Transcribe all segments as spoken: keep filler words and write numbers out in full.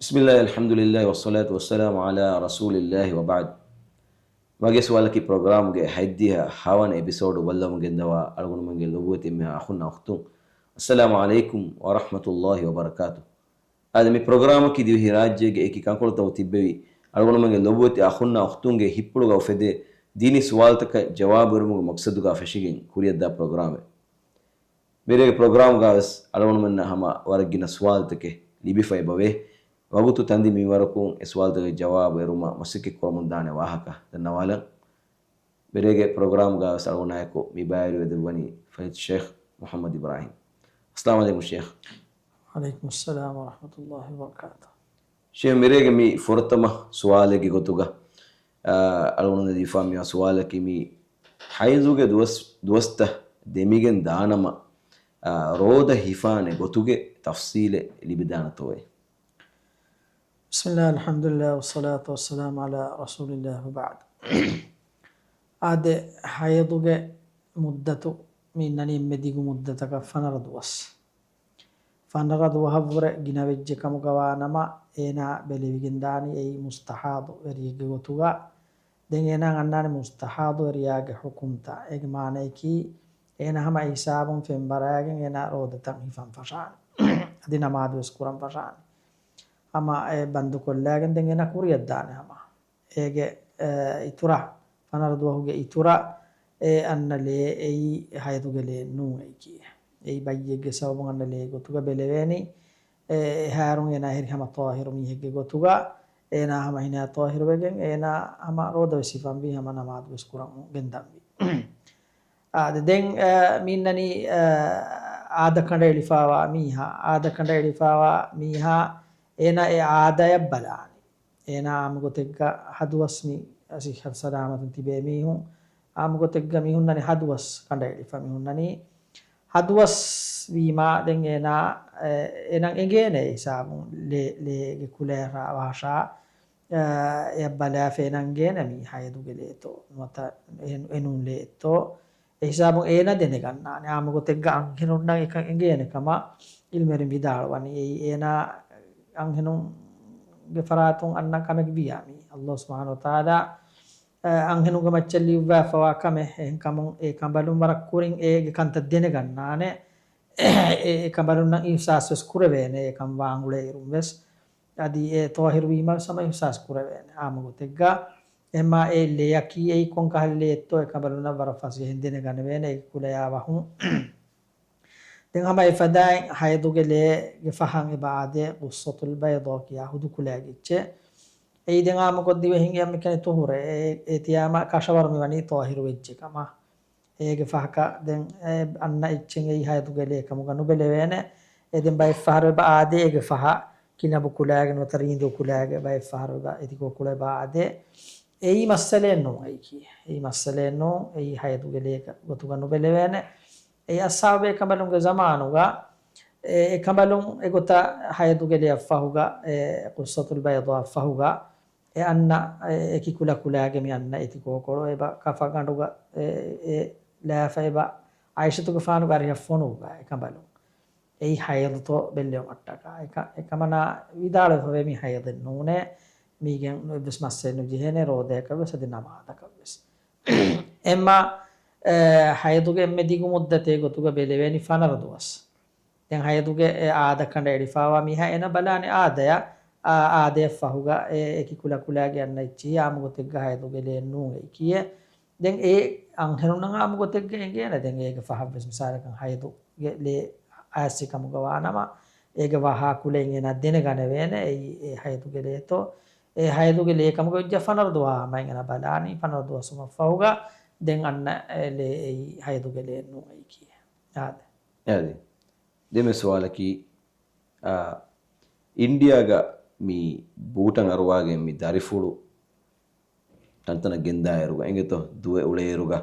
بسم الله، الحمد لله، والصلاة والسلام على رسول الله، وبعد. މަގޭ ސުވާލަކީ ޕްރޮގްރާމްގެ ހަތްދިހަ ހަވަނަ އެޕިސޯޑު ބައްލަވަމުން ގެންދަވާ އަޅުގަނޑުމެންގެ ލޮބުވެތި އެންމެހާ އަޚުންނާ އުޚްތުން، އައްސަލާމު ޢަލައިކުމް ވަރަޙްމަތުﷲި ވަބަރަކާތު. އާދެ، މި ޕްރޮގްރާމަކީ ދިވެހިރާއްޖޭގެ އެކި ކަންކޮޅުތަކުގަ ތިއްބެވި އަޅުގަނޑުމެންގެ ލޮބުވެތި އަޚުންނާ އުޚްތުންގެ ހިތްޕުޅުގަ އުފެދޭ ދީނީ ސުވާލުތަކަށް ޖަވާބު އެރުމުގެ މަޤްޞަދުގަ ފެށިގެން ކުރިއަށްދާ ޕްރޮގްރާމެއް. މިރޭގެ ޕްރޮގްރާމްގަވެސް އަޅުގަނޑުމެންނަށް ހަމަ ވަރަށް ގިނަ ސުވާލުތަކެއް ލިބިފައި އެބަވޭ. ވަގުތު ތަންދި މިންވަރަކުން އެ ސުވާލުތަކަށް ޖަވާބު އެރުމަށް މަސައްކަތް ކުރަމުންދާނެ ވާހަކަ ދަންނަވާލަން. މިރޭގެ ޕްރޮގްރާމްގަވެސް އަޅުގަނޑާއެކު މި ބައިވެރިވެދެއްވަނީ ފަޟީލަތު ޝޭޚް މުޙައްމަދު އިބްރާހީމް. އައްސަލާމު ޢަލައިކުމް ޝޭޚް. ވަޢަލައިކުމުއްސަލާމް ވަރަޙްމަތުﷲި ވަބަރަކާތުހު. ޝޭޚް، މިރޭގެ މި ފުރަތަމަ ސުވާލެއްގެ ގޮތުގަ، އާ، އަޅުގަނޑު ދީފާ މި ސުވާލަކީ މި ޙައިޟުގެ ދުވަސް، ދުވަސްތައް ދެމިގެން ދާނަމަ، އާ، ރޯދަ ހިފާނެ ގޮތުގެ ތަފްޞީލެއް ލިބިދާނެތޯއޭ؟ بسم الله، الحمد لله، والصلاة والسلام على رسول الله، وبعد. އާދެ، ޙައިޟުގެ މުއްދަތު މި އިންނަނީ އެންމެ ދިގު މުއްދަތަކަށް ފަނަރަ ދުވަސް. ފަނަރަ ދުވަހަށްވުރެ ގިނަވެއްޖެ ކަމުގަ ވާނަމަ، އޭނާ ބެލެވިގެންދާނީ އެއީ މުސްތަޙާޟު ވެރިއެއްގެ ގޮތުގަ. ދެން އޭނާ އަންނާނެ މުސްތަޙާޟު ވެރިޔާގެ ޙުކުމްތައް. އޭގެ މާނައަކީ، އޭނާ ހަމަ އެ ހިސާބުން ފެންބަރާގެން އޭނާ ރޯދަތައް ހިފަން ފަށާނެ. އަދި ނަމާދުވެސް ކުރަން ފަށާނެ. ހަމަ އެ ބަންދުކޮށްލާގެން ދެން އޭނާ ކުރިއަށްދާނެ ހަމަ. އޭގެ، އެ، އިތުރަށް، ފަނަރަ ދުވަހުގެ އިތުރަށް އެ އަންނަ ލޭ އެއީ ޙައިޟުގެ ލޭ ނޫން އެއީކީ. އެއީ ބައްޔެއްގެ ސަބަބުން އަންނަ ލޭ ގޮތުގަ ބެލެވޭނީ. އެ، އެހާރުން އޭނާ އެހެރީ ހަމަ ޠާހިރު މީހެއްގެ ގޮތުގަ، އޭނާ ހަމަ ހިނާ ޠާހިރުވެގެން، އޭނާ ހަމަ ރޯދަވެސް ހިފަންވީ ހަމަ ނަމާދުވެސް ކުރަމުން ގެންދަންވީ. އާދެ، ދެން، އަ، މި އިންނަނީ، އަ، އާދަ ކަނޑައެޅިފާވާ މީހާ، އާދަ ކަނޑައެޅިފާވާ މީހާ، އޭނާ އެ އާދަޔަށް ބަލާނެ. އޭނާ އާއްމު ގޮތެއްގަ ހަދުވަސް މި ޞިއްޙަތު ސަލާމަތުން ތިބޭ މީހުން، އާއްމު ގޮތެއްގަ މި ހުންނަނީ ހަދުވަސް ކަނޑައެޅިފަ މި ހުންނަނީ. ހަދުވަސް ވީމާ ދެން އޭނާ، އެ، އޭނަ އެނގޭނެ ހިސާބުން ލޭ، ލޭގެ ކުލަޔަށް ވަހަށާ، އެ، އެއަށް ބަލާފަ އޭނަ އެނގޭނެ މީ ހައިޟުގެ ލޭތޯ ނުވަތަ އެ، އެނޫން ލޭތޯ. އެ ހިސާބުން އޭނަ ދެނެގަންނާނެ. އާއްމު ގޮތެއްގަ އަންހެނުންނަށް އެކަން އެނގޭނެ ކަމަށް ޢިލްމުވެރިން ވިދާޅުވަނީ. އެއީ އޭނާ އަންހެނުންގެ ފަރާތުން އަންނަ ކަމެއް ވިޔާ މީ. ﷲ ސުބްޙާނަހޫ ވަތަޢާލާ، އަ، އަންހެނުންގެ މައްޗަށް ލިޔުއްވާފަވާ ކަމެއް. އެހެންކަމުން އެ ކަނބަލުން ވަރަށް ކުރިން އޭގެ ކަންތައް ދެނެގަންނާނެ. އެ، އެ ކަނބަލުންނަށް އިޙްސާސް ވެސް ކުރެވޭނެ އެކަން ވާން އުޅޭއިރުން ވެސް. އަދި އެ ޠާހިރު ވީމަ ވެސް ހަމަ އިޙްސާސް ކުރެވޭނެ. އާއްމު ގޮތެއްގަ އެމާ އެ ލެޔަކީ އެއީ ކޮން ކަހަލަ ލެޔެއްތޯ އެ ކަނބަލުންނަށް ވަރަށް ފަސޭހައިން ދެނެގަނެވޭނެ އެ ކުލަޔާ ވަހުން. ދެން ހަމަ އެފަދައިން ހައިޟުގެ ލޭގެ ފަހަށް އެބަ އާދޭ ޤުއްޞަތުލް ބައިޟާ ކިޔާ ހުދު ކުލައިގެ އެއްޗެއް. އެއީ ދެން އާއްމުކޮށް ދިވެހިން އެންމެ ކަނި ޠުހުރެއް. އެ، އެ ތިޔާމަ ކަށަވަރު މިވަނީ ޠާހިރު ވެއްޖެ ކަމަށް. އޭގެ ފަހަކަށް ދެން އެ އަންނަ އެއްޗެއް އެއީ ހައިޟުގެ ލޭ ކަމުގަ ނުބެލެވޭނެ. އެ ދެން ބައެއް ފަހަރު އެބަ އާދޭ އޭގެ ފަހަށް ކިނަބު ކުލައިގެ ނުވަތަ ރީނދޫ ކުލައިގެ ބައެއް ފަހަރު އެބަ އެތިކޯ ކުޅަ އެބަ އާދޭ. އެއީ މައްސަލައެއް ނޫން އެއީކީ. އެއީ މައްސަލައެއް ނޫން. އެއީ ހައިޟުގެ ލޭ ގޮތުގަ ނުބެލެވޭނެ. އެއީ އަޞްޙާބު ބޭކަނބަލުންގެ ޒަމާނުގަ އެ، އެ ކަނބަލުން އެގޮތަށް ހައިޟުގެ ލެޔަށް ފަހުގަ، އެ، ޤުއްޞަތުލް ބައިޟާއަށް ފަހުގަ، އެ އަންނަ، އެ، އެކި ކުލަ ކުލައިގެ މި އަންނަ އެތި ކޯކޮޅު އެބަ ކަފަގަނޑުގަ، އެ، އެ ލާފަ އެބަ ޢާއިޝަތުގެފާނުގެ އަރިހަށް ފޮނުއްވާ އެ ކަނބަލުން. އެއީ ހައިޟުތޯ ބެއްލެވުމަށްޓަކާ. އެކަ-، އެކަމަނާ ވިދާޅުވެފަވޭ މީ ހައިޟެއް ނޫނޭ. މީގެން އެއްވެސް މައްސަލައެއް ނުޖެހޭނެ ރޯދަޔަކަށް ވެސް އަދި ނަމާދަކަށް ވެސް. އެމާ، އެ، ހައިޟުގެ އެންމެ ދިގު މުއްދަތޭ ގޮތުގަ ބެލެވޭނީ ފަނަރަ ދުވަސް. ދެން ހައިޟުގެ އެ އާދަ ކަނޑައެޅިފާވާ މީހާ އޭނަ ބަލާނެ އާދަޔަށް، އާ، އާދަޔަށް ފަހުގަ އެ އެކި ކުލަކުލައިގެ އަންނަ އެއްޗިހި އާއްމު ގޮތެއްގަ ހައިޟުގެ ލޭ ނޫން އެއީކީއެއް. ދެން އެ އަންހެނުންނަށް އާއްމު ގޮތެއްގަ އެނގޭނެ. ދެން އޭގެ ފަހަށްވެސް މިސާލަކަށް ހައިޟުގެ ލޭ އައިސް ކަމުގަ ވާނަމަ، އޭގެ ވަހާ ކުލައިން އޭނަ ދެނެގަނެވޭނެ އެއީ އެ ހައިޟުގެ ލޭތޯ. އެ ހައިޟުގެ ލޭ ކަމުގަ ވެއްޖެ ފަނަރަ ދުވަހާ ހަމައިން އޭނަ ބަލާނީ. ފަނަރަ ދުވަސްވުމަށް ފަހުގަ ދެން އަންނަ އެ ލޭ އެއީ ހައިޟުގެ ލޭ ނޫން އެއީކީ. އާދެ. އާދެ. ދެން މި ސުވާލަކީ، އާ، އިންޑިއާގަ މި ބޫޓަށް އަރުވާގެން މި ދަރިފުޅު ތަންތަނަށް ގެންދާއިރުގަ އިނގޭތޯ ދުވެ އުޅޭއިރުގަ،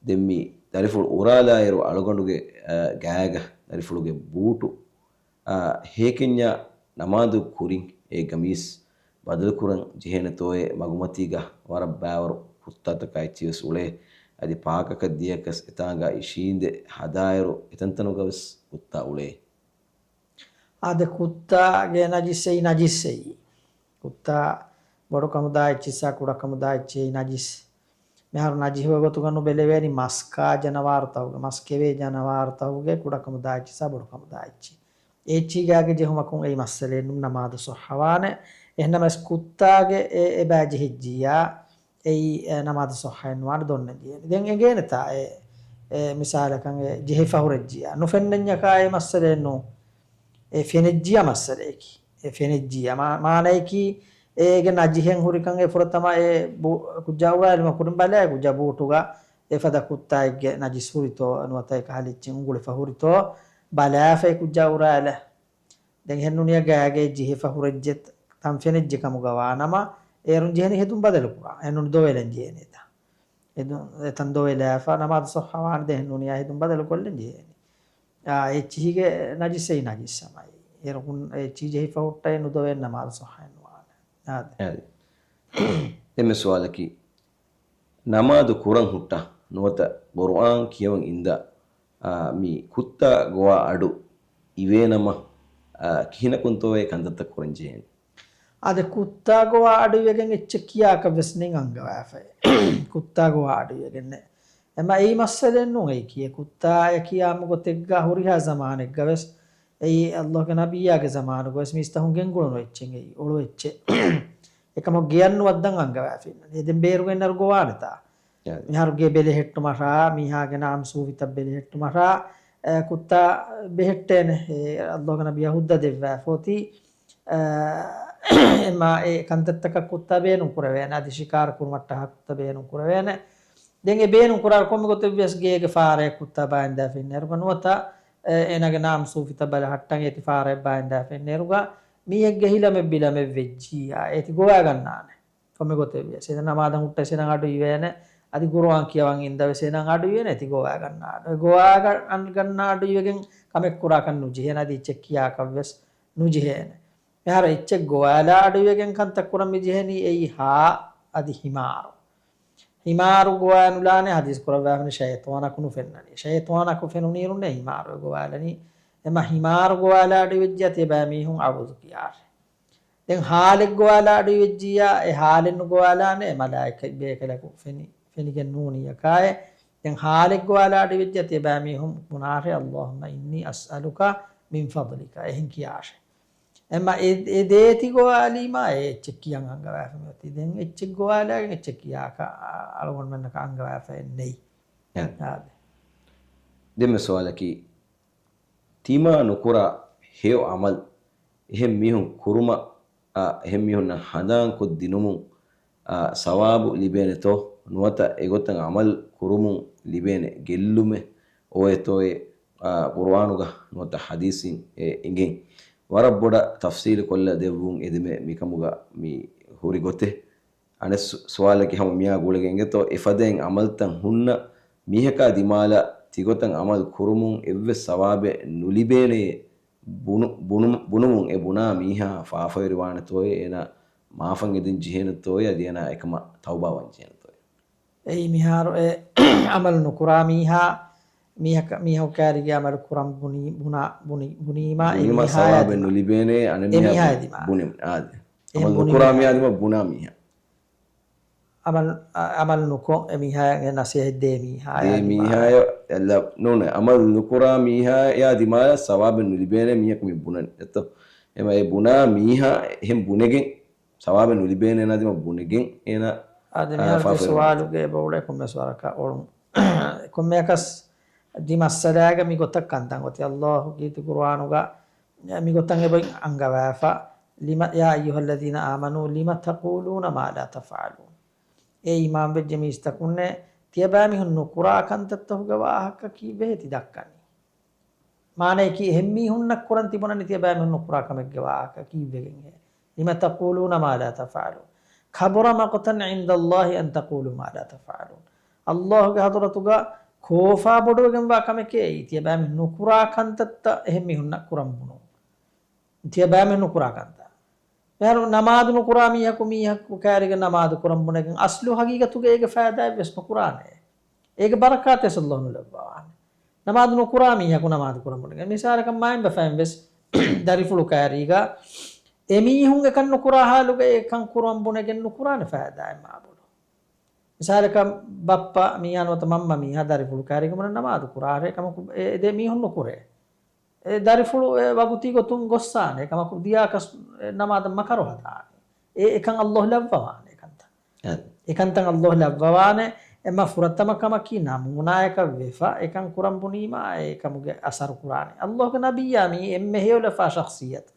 ދެން މި ދަރިފުޅު އުރާލާއިރު އަޅުގަނޑުގެ، އާ، ގާގަ ދަރިފުޅުގެ ބޫޓު، އާ، ހޭކެންޏާ ނަމާދު ކުރިން އެ ގަމީސް ބަދަލުކުރަން ޖެހޭނެތޯއޭ؟ މަގުމަތީގަ ވަރަށް ބައިވަރު ކުއްތާތަކާ އެއްޗިވެސް އުޅޭ. އަދި ޕާކަކަށް ދިޔަކަސް އެތާނގަ އިށީނދެ ހަދާއިރު އެތަންތަނުގަވެސް ކުއްތާ އުޅޭ. އާދެ، ކުއްތާގެ ނަޖިސް އެއީ ނަޖިސް އެއީ. ކުއްތާ ބޮޑުކަމުދާ އެއްޗިއްސާ ކުޑަކަމުދާ އެއްޗެއް އެއީ ނަޖިސް. މިހާރު ނަޖިހުގެ ގޮތުގަ ނުބެލެވޭނީ މަސްކާ ޖަނަވާރުތަކުގެ، މަސް ކެވޭ ޖަނަވާރުތަކުގެ ކުޑަކަމުދާ އެއްޗިއްސާ ބޮޑުކަމުދާ އެއްޗިއްސާ. އެ އެއްޗީގާގެ ޖެހުމަކުން އެއީ މައްސަލައެއް ނޫން، ނަމާދު ޞައްޙަވާނެ. އެހެންނަމަވެސް ކުއްތާގެ އެ އެބައި ޖެހިއްޖިއްޔާ، އެއީ، އެ، ނަމާދު ޞައްޙައެއް ނުވާނެ، ދޮންނަން ޖެހޭނެ. ދެން އެނގޭނެތާ އެ، އެ، މިސާލަކަށް އެ ޖެހިފަ ހުރެއްޖިއްޔާ. ނުފެންނަންޏަކާ އެ މައްސަލައެއް ނޫން. އެ ފެނިއްޖިއްޔާ މައްސަލައަކީ. އެ ފެނިއްޖިއްޔާ. މާ-، މާނައަކީ އޭގެ ނަޖިހެއް ހުރިކަން އެ ފުރަތަމަ އެ ބު-، ކުއްޖާ އުރާލުމަށް ކުރިން ބަލާ ކުއްޖާ ބޫޓުގަ އެފަދަ ކުއްތާއެއްގެ ނަޖިސް ހުރިތޯ ނުވަތަ އެކަހަލަ އެއްޗެއް އުނގުޅިފަ ހުރިތޯ ބަލާފަ އެ ކުއްޖާ އުރާލާ. ދެން އެހެންނޫނިއްޔާ ގާގައި ޖެހިފަ ހުރެއްޖެ ތަން ފެނިއްޖެ ކަމުގަ ވާނަމަ، އޭރުން ޖެހެނީ ހެދުން ބަދަލުކުރާ. އެހެންނޫނީ ދޮވެލަން ޖެހޭނެ ތަން. ހެދުން، އެތަން ދޮވެލާފަ ނަމާދު ޞައްޙަވާނެ. ދެން އެހެންނޫނިއްޔާ ހެދުން ބަދަލުކޮށްލަން ޖެހޭނެ. އާ، އެއްޗިހިގެ ނަޖިސް އެއީ ނަޖިސް ހަމައި. އޭރުން އެއްޗިހި ޖެހިފަ ހުއްޓައި ނުދޮވެ ނަމާދު ޞައްޙައެއް ނުވާނެ. އާދެ. އާދެ. ދެންމެ ސުވާލަކީ، ނަމާދު ކުރަން ހުއްޓާ ނުވަތަ ޤުރުއާން ކިޔަވަން އިންދާ، އާ، މި ކުއްތާ ގޮވާ އަޑު އިވޭނަމަ، އާ، ކިހިނަކުންތޯއޭ ކަންތައްތައް ކުރަން ޖެހޭނެ؟ އާދެ، ކުއްތާ ގޮވާ އަޑު އިވެގެން އެއްޗެއް ކިޔާކަށް ވެސް ނެތް އަންގަވާފައި. ކުއްތާ ގޮވާ އަޑު އިވެގެންނެއް. އެމަ އެއީ މައްސަލައެއް ނޫން. އެއީ ކިޔޭ ކުއްތާއަކީ އާއްމު ގޮތެއްގަ ހުރިހާ ޒަމާނެއްގަ ވެސް އެއީ އައްލާހުގެ ނަބިއްޔާގެ ޒަމާނުގަ ވެސް މީސްތަކުން ގެންގުޅުނު އެއްޗެއް އެއީ، އޮޅު އެއްޗެއް. އެކަމަކު ގެޔަށް ނުވައްދަން އަންގަވާފައި. އެ ދެން ބޭރުގެންނަރު ގޮވާނެތާ. އާދެ. މިހާރު ގެ ބެލެހެއްޓުމަށާ، މީހާގެ ނާމް ސޫފިތައް ބެލެހެއްޓުމަށާ، އެ، ކުއްތާ ބެހެއްޓޭނެ. އެ، އައްލާހުގެ ނަބިއްޔާ ހުއްދަ ދެއްވާފަ އޮތީ. އެ، އެމާ އެ ކަންތައްތަކަށް ކުއްތާ ބޭނުން ކުރެވޭނެ. އަދި ޝިކާރަ ކުރުމަށްޓަހާ ކުއްތާ ބޭނުން ކުރެވޭނެ. ދެން އެ ބޭނުން ކުރާ ކޮންމެ ގޮތެއް ވިޔަސް ގޭގެ ފާރައަށް ކުއްތާ ބާއިންދާފައި އިންނައިރުގަ ނުވަތަ، އެ، އޭނާގެ ނާމް ސޫފިތައް ބަލަހައްޓަން އޭތި ފާރައަށް ބާއިންދާފައި އިންނައިރުގަ މީހެއްގެ ހިލަމެއް ބިލަމެއް ވެއްޖިއްޔާ އޭތި ގޮވާގަންނާނެ. ކޮންމެ ގޮތެއް ވިޔަސް. އޭނަ ނަމާދަށް ހުއްޓައިސް އޭނަ އަޑު އިވޭނެ. އަދި ޤުރުއާން ކިޔަވަން އިންދަވެސް އޭނަ އަޑު އިވޭނެ. އޭތި ގޮވާގަންނާ އަޑު. އެ ގޮވާގަ-، ގަންނާ އަޑު އިވެގެން ކަމެއް ކުރާކަށް ނުޖެހޭނެ. އަދި އެއްޗެއް ކިޔާކަށް ވެސް ނުޖެހޭނެ. މިހާރު އެއްޗެއް ގޮވާލާ އަޑު އިވެގެން ކަންތައް ކުރަން މި ޖެހެނީ އެއީ ހާ އަދި ހިމާރު. ހިމާރު ގޮވާނުލާނެ ޙަދީޘް ކުރައްވާފަނި ޝައިޠާނަކު ނުފެންނަނީ. ޝައިޠާނަކު ފެނުނީރުންނޭ ހިމާރު ގޮވާލަނީ. އެމަ ހިމާރު ގޮވާލާ އަޑު ވެއްޖިއްޔާ ތިޔަބައިމީހުން އަޢޫޛު ކިޔާށޭ. ދެން ހާލެއް ގޮވާލާ އަޑު ވެއްޖިއްޔާ އެ ހާލެއް ނުގޮވާލާނެ އެ މަލާއިކަތް ބޭކަލަކު ފެނި-، ފެނިގެން ނޫނިއްޔާ ކާއެ. ދެން ހާލެއް ގޮވާލާ އަޑު ވެއްޖިއްޔާ ތިޔަބައިމީހުން ބުނާށޭ، اللهم إني أسألك من فضلك. އެހެން ކިޔާށޭ. އެމަ އެ، އެ ދޭތި ގޮވާލީމާ އެ އެއްޗެއް ކިޔަން އަންގަވާފަ މިއޮތީ. ދެން އެއްޗެއް ގޮވާލާގެން އެއްޗެއް ކިޔާކަށް އަޅުގަނޑުމެންނަކަށް އަންގަވާފައެއް ނެތް. އެ. އާދެ. ދެންމެ ސުވާލަކީ، ތިމާ ނުކުރާ ހެޔޮ ޢަމަލު އެހެން މީހުން ކުރުމަށް، އާ، އެހެން މީހުންނަށް ހަނދާންކޮށްދިނުމުން، އާ، ސަވާބު ލިބޭނެތޯ؟ ނުވަތަ އެގޮތަށް ޢަމަލު ކުރުމުން ލިބޭނެ ގެއްލުމެއް އޮވޭތޯއޭ؟ އާ، ޤުރުއާނުގަ ނުވަތަ ޙަދީޘިން އެ އެނގެން. ވަރަށް ބޮޑަށް ތަފްޞީލު ކޮށްލަ ދެއްވުން އެދެމޭ މިކަމުގަ މި ހުރި ގޮތެއް. އަނެއް ސު-، ސުވާލަކީ ހަމަ މިއާ ގުޅިގެން އިނގޭތޯ އެފަދައިން ޢަމަލުތައް ހުންނަ މީހަކާ ދިމާލަށް ތިގޮތަށް ޢަމަލު ކުރުމުން އެއްވެސް ސަވާބެއް ނުލިބޭނެޔޭ ބުނު-، ބުނު-، ބުނުމުން އެ ބުނާ މީހާ ފާފަވެރިވާނެތޯއޭ، އޭނާ މާފަށް އެދެން ޖެހޭނެތޯއޭ، އަދި އޭނާ އެކަމަށް ތައުބާވާން ޖެހޭނެތޯއޭ؟ އެއީ މިހާރު އެ ޢަމަލު ނުކުރާ މީހާ، މީހަކަ-، މީހަކު ކާރިގެ ޢަމަލު ކުރަން ބުނީ، ބުނާ، ބުނި-، ބުނީމާ އެ ބުނީމާ މީހާޔާ ސަވާބެއް ދިމާ. ނުލިބޭނެ، އަނެއް އެ މީހާ މީހާޔާ ދިމާ. ބުނި-، އާދެ. އެ ޢަމަލު ބުނި ނުކުރާ މީހާ. މީހާ ދިމާ ބުނާ މީހާ. ޢަމަލު، ޢަމަލު ނުކޮށް އެ މީހާޔަށް ނަޞޭޙަތް ދޭ މީހާޔާ ދޭ ދިމާ. މީހާޔަށް އެއްލަ-، ނޫނޭ، ޢަމަލު ނުކުރާ މީހާޔާ ދިމާޔަށް ސަވާބެއް ނުލިބޭނެ މީހަކު މި ބުނަނީ. އެއްތޯ؟ އެމަ އެ ބުނާ މީހާ އެހެން ބުނެގެން، ސަވާބެއް ނުލިބޭނެ އޭނާ ދިމާ ބުނެގެން އޭނާ، އާދެ، އާ، މިހާރު ފާފަވެރި ސުވާލުގެ ބޮޑު ކޮންމެސް ވަރަކަށް އޮޅުން. ކޮންމެއަކަސް ދި މައްސަލާގަ މި ގޮތަށް ކަންތައް އޮތީ. ﷲ ގީތި ޤުރުއާނުގަ މި ގޮތަށް އެބައި އަންގަވާފަ، لم، يا أيها الذين آمنوا لم تقولون ما لا تفعلون. އޭ އީމާންވެއްޖެ މީސްތަކުންނޭ، ތިޔަބައިމީހުން ނުކުރާ ކަންތައްތަކުގެ ވާހަކަ ކީއްވެހޭ ތި ދައްކަނީ؟ މާނައަކީ އެހެން މީހުންނަށް ކުރަން ތިބުނަނީ ތިޔަބައިމީހުން ނުކުރާ ކަމެއްގެ ވާހަކަ ކީއްވެގެންހޭ؟ لم تقولون ما لا تفعلون. كبر مقتا عند الله أن تقولوا ما لا تفعلون. ﷲ ގެ ޙަޟްރަތުގަ ކޯފާ ބޮޑުވެގެންވާ ކަމެކޭ އެއީ، ތިޔަބައިމީހުން ނުކުރާ ކަންތައްތައް އެހެން މީހުންނަށް ކުރަން ބުނުން. ތިޔަބައިމީހުން ނުކުރާ ކަންތައް. މިހާރު ނަމާދު ނުކުރާ މީހަކު، މީހަކު ކައިރީގަ ނަމާދު ކުރަން ބުނެގެން އަސްލު ޙަޤީޤަތުގަ އޭގެ ފައިދާއެއް ވެސް ނުކުރާނެ. އޭގެ ބަރަކާތެއް ވެސް ﷲ ނުލައްވާނެ. ނަމާދު ނުކުރާ މީހަކު ނަމާދު ކުރަން ބުނެގެން. މިސާލަކަށް މައިންބަފައިން ވެސް ދަރިފުޅު ކައިރީގަ އެމީހުން އެކަން ނުކުރާ ހާލުގަ އެކަން ކުރަން ބުނެގެން ނުކުރާނެ ފައިދާއެއް މާބޮޑު. މިސާލަކަށް ބައްޕަ މީހާ ނުވަތަ މަންމަ މީހާ ދަރިފުޅު ކައިރީގަ ނަމާދު ކުރާށޭ ކަމަކު އެ ދެ މީހުން ނުކުރޭ. އެ ދަރިފުޅު އެ ވަގުތީ ގޮތުން ގޮއްސާނެ ކަމަކު ދިޔާކަސް ނަމާދަށް މަކަރު ހަދާނެ. އެ އެކަން ﷲ ލައްވަވާނެ ކަންތައް. އެކަންތައް ﷲ ލައްވަވާނެ. އެމަ ފުރަތަމަ ކަމަކީ ނަމޫނާއަކަށް ވެފަ އެކަން ކުރަން ބުނީމާ އެ ކަމުގެ އަސަރު ކުރާނެ. ﷲގެ ނަބިއްޔާ މީ އެންމެ ހެޔޮލަފާ ޝަޚްޞިއްޔަތު.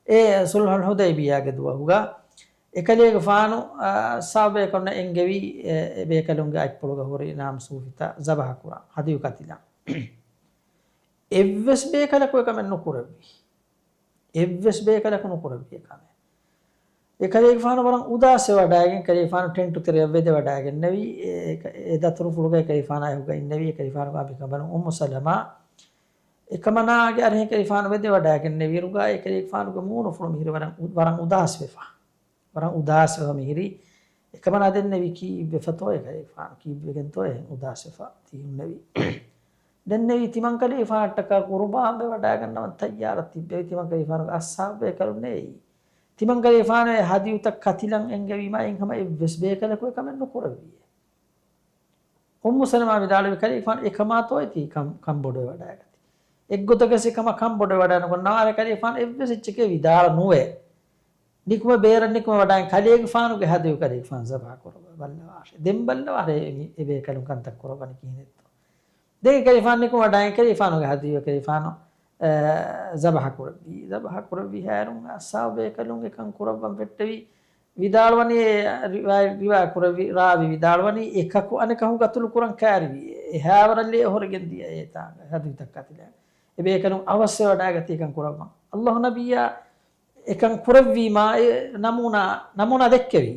އެ ޞުލްޙުލް ޙުދައިބިއްޔާގެ ދުވަހުގަ އެކަލޭގެފާނު، އާ، ޞަޙާބީންނަށް އެންގެވީ އެ، އެ ބޭކަލުންގެ އަތްޕުޅުގަ ހުރި ނާމް ސޫފިތައް ޒަބަޙަ ކުރާން، ހަދިޔު ކަތިލާން. އެއްވެސް ބޭކަލަކު އެކަމެއް ނުކުރެއްވި. އެއްވެސް ބޭކަލަކު ނުކުރެއްވި އެކަމެއް. އެކަލޭގެފާނު ވަރަށް އުދާސްވެވަޑައިގެން، ކަލޭގެފާނު ޓެންޓު ތެރެއަށް ވެދެވަޑައިގެންނެވި. އެ، އެ، އެ ދަތުރުފުޅުގައި ކަލޭގެފާނާ އެކުގަ އިންނެވި. އެކަލޭގެފާނުގެ އަނބިކަނބަލުން އުއްމު ސަލަމާ އެކަމަނާގެ އަރިހަށް ކަލޭގެފާނު ވެދެވަޑައިގެންނެވިއިރުގަ އެކަލޭގެފާނުގެ މޫނުފުޅު މިހިރީ ވަރަށް އު-، ވަރަށް އުދާސްވެފަ. ވަރަށް އުދާސްވެފަ މިހިރީ. އެކަމަނާ ދެންނެވީ ކީއްވެފަތޯ އެކަލޭގެފާނު ކީއްވެގެންތޯ އެހެން އުދާސްވެފަ ތިހުންނެވީ. ދެންނެވީ ތިމަންކަލޭގެފާނަށްޓަކާ ޤުރުބާން ވެވަޑައިގަންނަވަން ތައްޔާރަށް ތިއްބެވި ތިމަންކަލޭގެފާނުގެ އަޞްޙާބު ބޭކަލުންނޭ އެއީ. ތިމަންކަލޭގެފާނު އެ ހަދިޔުތައް ކަތިލަން އެންގެވީމާ އެއްހަމަ އެއްވެސް ބޭކަލަކު އެކަމެއް ނުކުރެއްވިއޭ. އުއްމު ސަލަމާ ވިދާޅުވި ކަލޭގެފާނު އެކަމާތޯއޭ ތީ ކަން، ކަންބޮޑުވެވަޑައިގަތީ. އެއްގޮތަކަސް އެކަމަށް ކަންބޮޑުވެވަޑައިނުކޮށް ނަވާރެ ކަލޭގެފާނު އެއްވެސް އެއްޗެކޭ ވިދާޅު ނުވޭ. ނިކުމެ ބޭރަށް ނިކުމެވަޑައި ކަލޭގެފާނުގެ ހަދިޔު ކަލޭގެފާނު ޒަބަޙަ ކުރައްވާ ބައްލަވާށޭ. ދެން ބައްލަވާށޭ އެ، އެ ބޭކަލުން ކަންތައް ކުރައްވަނީ ކިހިނެއްތޯ. ދެން ކަލޭގެފާނު ނިކުމެވަޑައި ކަލޭގެފާނުގެ ހަދިޔު ކަލޭގެފާނު، އަ، ޒަބަޙަ ކުރެއްވީ. ޒަބަޙަ ކުރެއްވި ހާއިރުން އަޞްޙާބު ބޭކަލުން އެކަން ކުރައްވަން ފެއްޓެވި. ވިދާޅުވަނީ އެ ރިވާ-، ރިވާ ކުރެއްވި ރާވީ ވިދާޅުވަނީ އެކަކު އަނެކަކު ގަތުލު ކުރަން ކައިރިވި. އެހާވަރަށް ލޭ އޮހޮރިގެން ދިޔަ އެ ތާނގަ ހަދިޔުތައް ކަތިލަން. އެ ބޭކަލުން އަވަސްވެވަޑައިގަތީ އެކަން ކުރައްވަން. ﷲ ނަބިއްޔާ އެކަން ކުރެއްވީމާ އެ ނަމޫނާ، ނަމޫނާ ދެއްކެވި.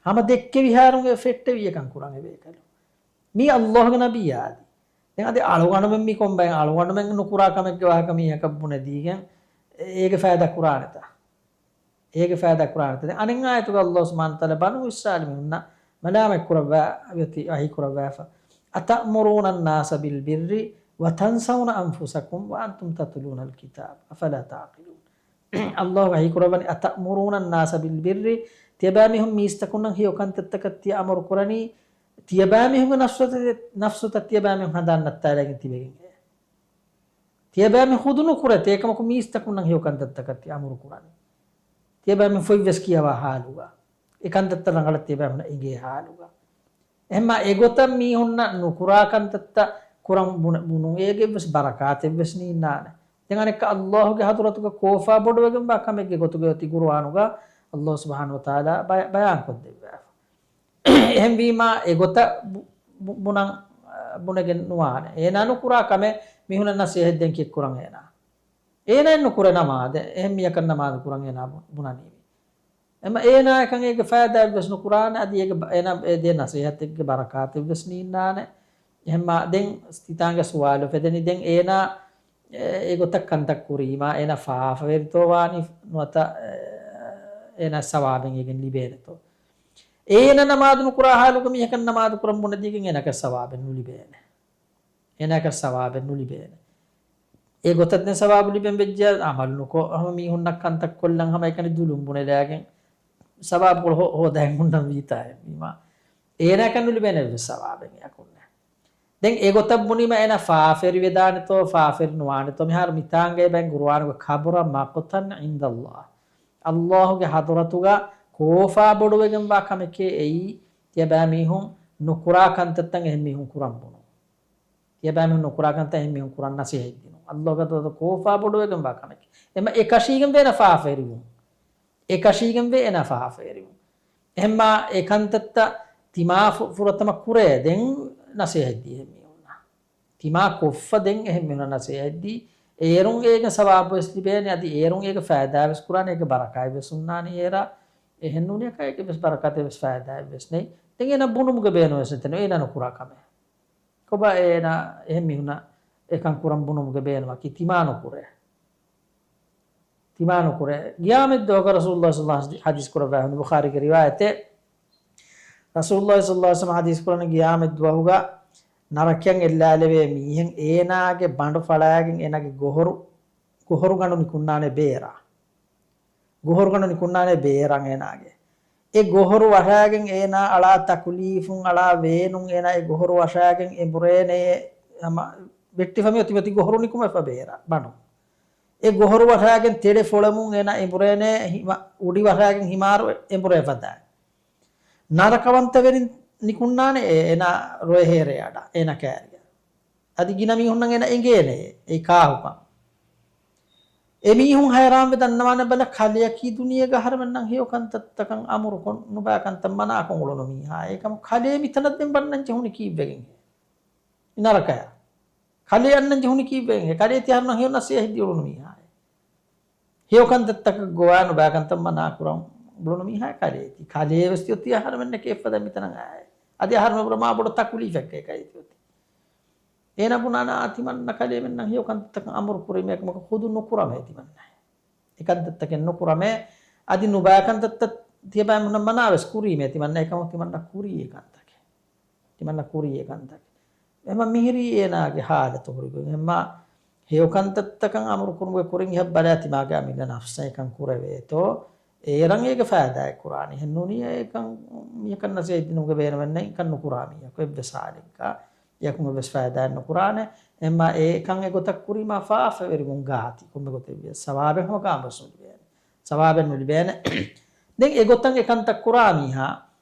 ހަމަ ދެއްކެވި ހާއިރުން އެ ފެއްޓެވި އެކަން ކުރަން އެ ބޭކަލުން. މީ ﷲގެ ނަބިއްޔާ އަދި. ދެން އަދި އަޅުގަނޑުމެން މި ކޮންބައި އަޅުގަނޑުމެން ނުކުރާ ކަމެއްގެ ވާހަކަ މީހަކަށް ބުނެދީގެން އޭގެ ފައިދާ ކުރާނެތަ؟ އޭގެ ފައިދާ ކުރާނެތަ؟ ދެން އަނެއް އާޔަތުގަ ﷲ ސުބްޙާނަހޫ ވަތަޢާލާ ބަނޫ އިސްރާއީލު މީހުންނަށް މަލާމަތް ކުރައްވާ ގޮތީ ވަޙީ ކުރައްވާފަ. أتأمرون الناس بالبر وتنسون أنفسكم وأنتم تتلون الكتاب أفلا تعقلون. ﷲ ވަޙީ ކުރައްވަނީ، أتأمرون الناس بالبر، ތިޔަބައިމީހުން މީސްތަކުންނަށް ހެޔޮ ކަންތައްތަކަށް ތިޔަ އަމުރު ކުރަނީ، ތިޔަބައިމީހުންގެ ނަފްސުތައް، ނަފްސުތައް ތިޔަބައިމީހުން ހަނދާން ނައްތާލައިގެން ތިބެގެން. ތިޔަބައިމީހުން ޚުދު ނުކުރޭ، އެކަމަކު މީސްތަކުންނަށް ހެޔޮ ކަންތައްތަކަށް ތި އަމުރު ކުރަނީ. ތިޔަބައިމީހުން ފޮތްވެސް ކިޔަވާ ހާލުގަ، އެ ކަންތައްތައް ރަނގަޅަށް ތިޔަބައިމީހުންނަށް އެނގޭ ހާލުގަ. އެހެންމާ އެގޮތަށް މީހުންނަށް ނުކުރާ ކަންތައްތައް ކުރަން ބުނ-، ބުނުން އޭގެ އެއްވެސް ބަރަކާތެއްވެސް ނީންނާނެ. ދެން އަނެއްކާ ﷲގެ ޙަޟްރަތުގަ ކޯފާ ބޮޑުވެގެންވާ ކަމެއްގެ ގޮތުގައި އޮތީ ޤުރުއާނުގަ ﷲ ސުބްޙާނަހޫ ވަތަޢާލާ ބަޔާ-، ބަޔާންކޮށްދެއްވާފަ. އެހެންވީމާ އެގޮތަށް ބު-، ބު-، ބުނަން، އަ، ބުނެގެން ނުވާނެ. އޭނާ ނުކުރާ ކަމެއް މީހުނަށް ނަސޭހަތް ދޭން ކީއްކުރަން އޭނާ؟ އޭނާއެއް ނުކުރޭ ނަމާދެއް، އެހެން މީހަކަށް ނަމާދު ކުރަން އޭނާ ބު-، ބުނަނީވީ. އެމަ އޭނާ އެކަން އޭގެ ފައިދާއެއްވެސް ނުކުރާނެ، އަދި އޭގެ ބަ-، އޭނާ އެ ދޭ ނަސޭހަތެއްގެ ބަރަކާތެއްވެސް ނީންނާނެ. އެހެންމާ ދެން ތިތާނގެ ސުވާލު އުފެދެނީ ދެން އޭނާ އެ، އެގޮތަށް ކަންތައް ކުރީމާ އޭނާ ފާފަވެރިތޯ ވާނީ ނުވަތަ، އެ، އޭނާ ސަވާބެއް އޭގެން ލިބޭނެތޯ؟ އޭނާ ނަމާދު ނުކުރާ ހާލުގަ މީހަކަށް ނަމާދު ކުރަން ބުނެދީގެން އޭނާކަށް ސަވާބެއް ނުލިބޭނެ. އޭނާކަށް ސަވާބެއް ނުލިބޭނެ. އެގޮތަށް ދެން ސަވާބު ލިބެން ވެއްޖެ އަމަލު ނުކޮށް ހަމަ މީހުންނަށް ކަންތައް ކޮށްލަން ހަމަ އެކަނި ދުލުން ބުނެލައިގެން ސަވާބު ކޮޅު ހޯ-، ހޯދައި ހުންނަން ވީތާ އެހެންވީމާ. އޭނާކަށް ނުލިބޭނެ އެއްވެސް ސަވާބެއް އެއަކުންނެ. ދެން އެގޮތަށް ބުނީމަ އޭނާ ފާފަވެރިވެދާނެތޯ، ފާފަވެރި ނުވާނެތޯ؟ މިހާރު މިތާނގައި ބައިން ޤުރުއާނުގަ كبر مقتا عند الله. ﷲގެ ޙަޟްރަތުގަ ކޯފާ ބޮޑުވެގެންވާ ކަމެކޭ އެއީ، ތިޔަބައިމީހުން ނުކުރާ ކަންތައްތައް އެހެން މީހުން ކުރަން ބުނުން. ތިޔަބައިމީހުން ނުކުރާ ކަންތައް އެހެން މީހުން ކުރަން ނަސޭހަތް ދިނުން. ﷲގެ ޙަޟްރަތު ކޯފާ ބޮޑުވެގެންވާ ކަމެކޭ. އެމަ އެކަށީގެން ވޭނަ ފާފަވެރިވުން. އެކަށީގެންވޭ އޭނާ ފާފަވެރިވުން. އެހެންމާ އެ ކަންތައްތައް ތިމާ ފު-، ފުރަތަމަ ކުރޭ ދެން ނަސޭހަތް ދީ އެހެން މީހުންނަށް. ތިމާ ކޮށްފަ ދެން އެހެން މީހުންނަށް ނަސޭހަތް ދީ. އޭރުން އޭގެ ސަވާބުވެސް ލިބޭނެ، އަދި އޭރުން އޭގެ ފައިދާވެސް ކުރާނެ، އޭގެ ބަރަކާތްވެސް ހުންނާނެ އޭރަށް. އެހެން ނޫނީ އެކަ އޭގެ ވެސް ބަރަކާތެއް ވެސް ފައިދާއެއް ވެސް ނެތް. ދެން އޭނަ ބުނުމުގެ ބޭނުން ވެސް ނެތެނެ، އޭނަ ނުކުރާ ކަމެއް. ކޮބާ އޭނާ އެހެން މީހުންނަށް އެކަން ކުރަން ބުނުމުގެ ބޭނުމަކީ؟ ތިމާ ނުކުރޭ. ތިމާ ނުކުރޭ. ގިޔާމަތް ދުވަހުގަ ރަސޫލުﷲ ޞައްލަﷲ ޢަލައިހި ވަސައްލަމަ ޙަދީޘް ކުރައްވާ ހުން ބުޚާރީގެ ރިވާޔަތެއް. ރަސޫލުﷲ ޞައްލަﷲ ޢަލައިހި ވަސައްލަމަ ޙަދީޘް ކުރަނީ ގިޔާމަތް ދުވަހުގަ ނަރަކަޔަށް އެއްލާލެވޭ މީހެއް އޭނާގެ ބަނޑު ފަޅާގެން އޭނާގެ ގޮހޮރު، ގޮހޮރުގަނޑު ނިކުންނާނެ ބޭރަށް. ގޮހޮރުގަނޑު ނިކުންނާނެ ބޭރަށް އޭނާގެ. އެ ގޮހޮރު ވަށާގެން އޭނާ އަޅާ ތަކުލީފުން އަޅާ ވޭނުން އޭނާ އެ ގޮހޮރު ވަށާގެން އެނބުރޭނެ ހަމަ ވެއްޓިފަ މިއޮތީ މިއޮތީ ގޮހޮރު ނިކުމެފަ ބޭރަށް ބަނޑު. އެ ގޮހޮރު ވަށާގެން ތެޅެ ފޮޅަމުން އޭނާ އެނބުރޭނެ ހިމަ-، އުޑި ވަށާގެން ހިމާރު އެނބުރޭ ފަދައިން. ނަރަކަވަންތަވެރިން ނިކުންނާނެ އޭ-، އޭނާ ރޮއެހޭރޭ އަޑަށް އޭނާ ކައިރިއަށް. އަދި ގިނަ މީހުންނަށް އޭނާ އެނގޭނެ އެ ކާހުކަން. އެ މީހުން ހައިރާންވެ ދަންނަވާނެ ބަލަ ކަލެއަކީ ދުނިޔޭގަ އަހަރެމެންނަށް ހެޔޮ ކަންތައްތަކަށް އަމުރުކޮށް ނުބައި ކަންތައް މަނާކޮށް އުޅުނު މީހާ. އެކަމު ކަލޭ މިތަނަށް ދެން ވަންނަން ޖެހުނީ ކީއްވެގެން ހޭ؟ ނަރަކަޔަށް. ކަލޭ އަންނަން ޖެހުނީ ކީއްވެގެން ހޭ؟ ކަލޭ ތި އަހަރުންނަށް ހެޔޮ ނަސޭހަތް ދިއުޅުނު މީހާ. ހެޔޮ ކަންތައްތަކަށް ގޮވާ ނުބައި ކަންތައް މަނާ ކުރަން އުޅުނު މީހާ ކަލޭ ތި. ކަލޭ ވެސް ތި އޮތީ އަހަރެމެންނަކީ އެއްފަދަ މިތަނަށް އާއެ. އަދި އަހަރުމެން ބުނާ މާ ބޮޑު ތަކުލީފެއްގައި ކައި ތި އޮތީ. އޭނަ ބުނާނެ އާ ތިމަންނަ ކަލޭމެންނަށް ހެޔޮ ކަންތައްތަކަށް އަމުރު ކުރީމޭ އެކަމަކު ޚުދު ނުކުރަމޭ ތިމަންނަ. އެކަންތައްތަކެއް ނުކުރަމޭ. އަދި ނުބައި ކަންތައްތައް ތިޔަބައިމީހުންނަށް މަނާވެސް ކުރީމޭ ތިމަންނަ އެކަމަކު ތިމަންނަ ކުރީ އެކަންތަކެއް. ތިމަންނަ ކުރީ އެކަންތަކެއް. އެމަ މިހިރީ އޭނާގެ ހާލަތު ހުރިގޮތް. އެމަ ހެޔޮ ކަންތައްތަކަށް އަމުރު ކުރުމުގެ ކުރިން އެހަށް ބަލާ ތިމާގެ އަމިއްލަ ނަފްސަށް އެކަން ކުރެވޭތޯ. އޭރަން އޭގެ ފައިދާއެއް ކުރާނީ. އެހެން ނޫނީ އެކަން މީހަކަށް ނަސޭހަތް ދިނުމުގެ ބޭނުމެއް ނެތް އެކަން ނުކުރާ މީހަކު އެއްވެސް ހާލެއްގަ. އެއަކުން އެއްވެސް ފައިދާއެއް ނުކުރާނެ. އެމަ އެކަން އެގޮތަށް ކުރީމާ ފާފަވެރިވުން ގާތި. ކޮންމެ ގޮތެއްވިޔަސް ސަވާބެއް ހަމަ ކާންވެސް ނުލިބޭނެ. ސަވާބެއް ނުލިބޭނެ. ދެން އެގޮތަށް އެކަންތައް ކުރާ މީހާ،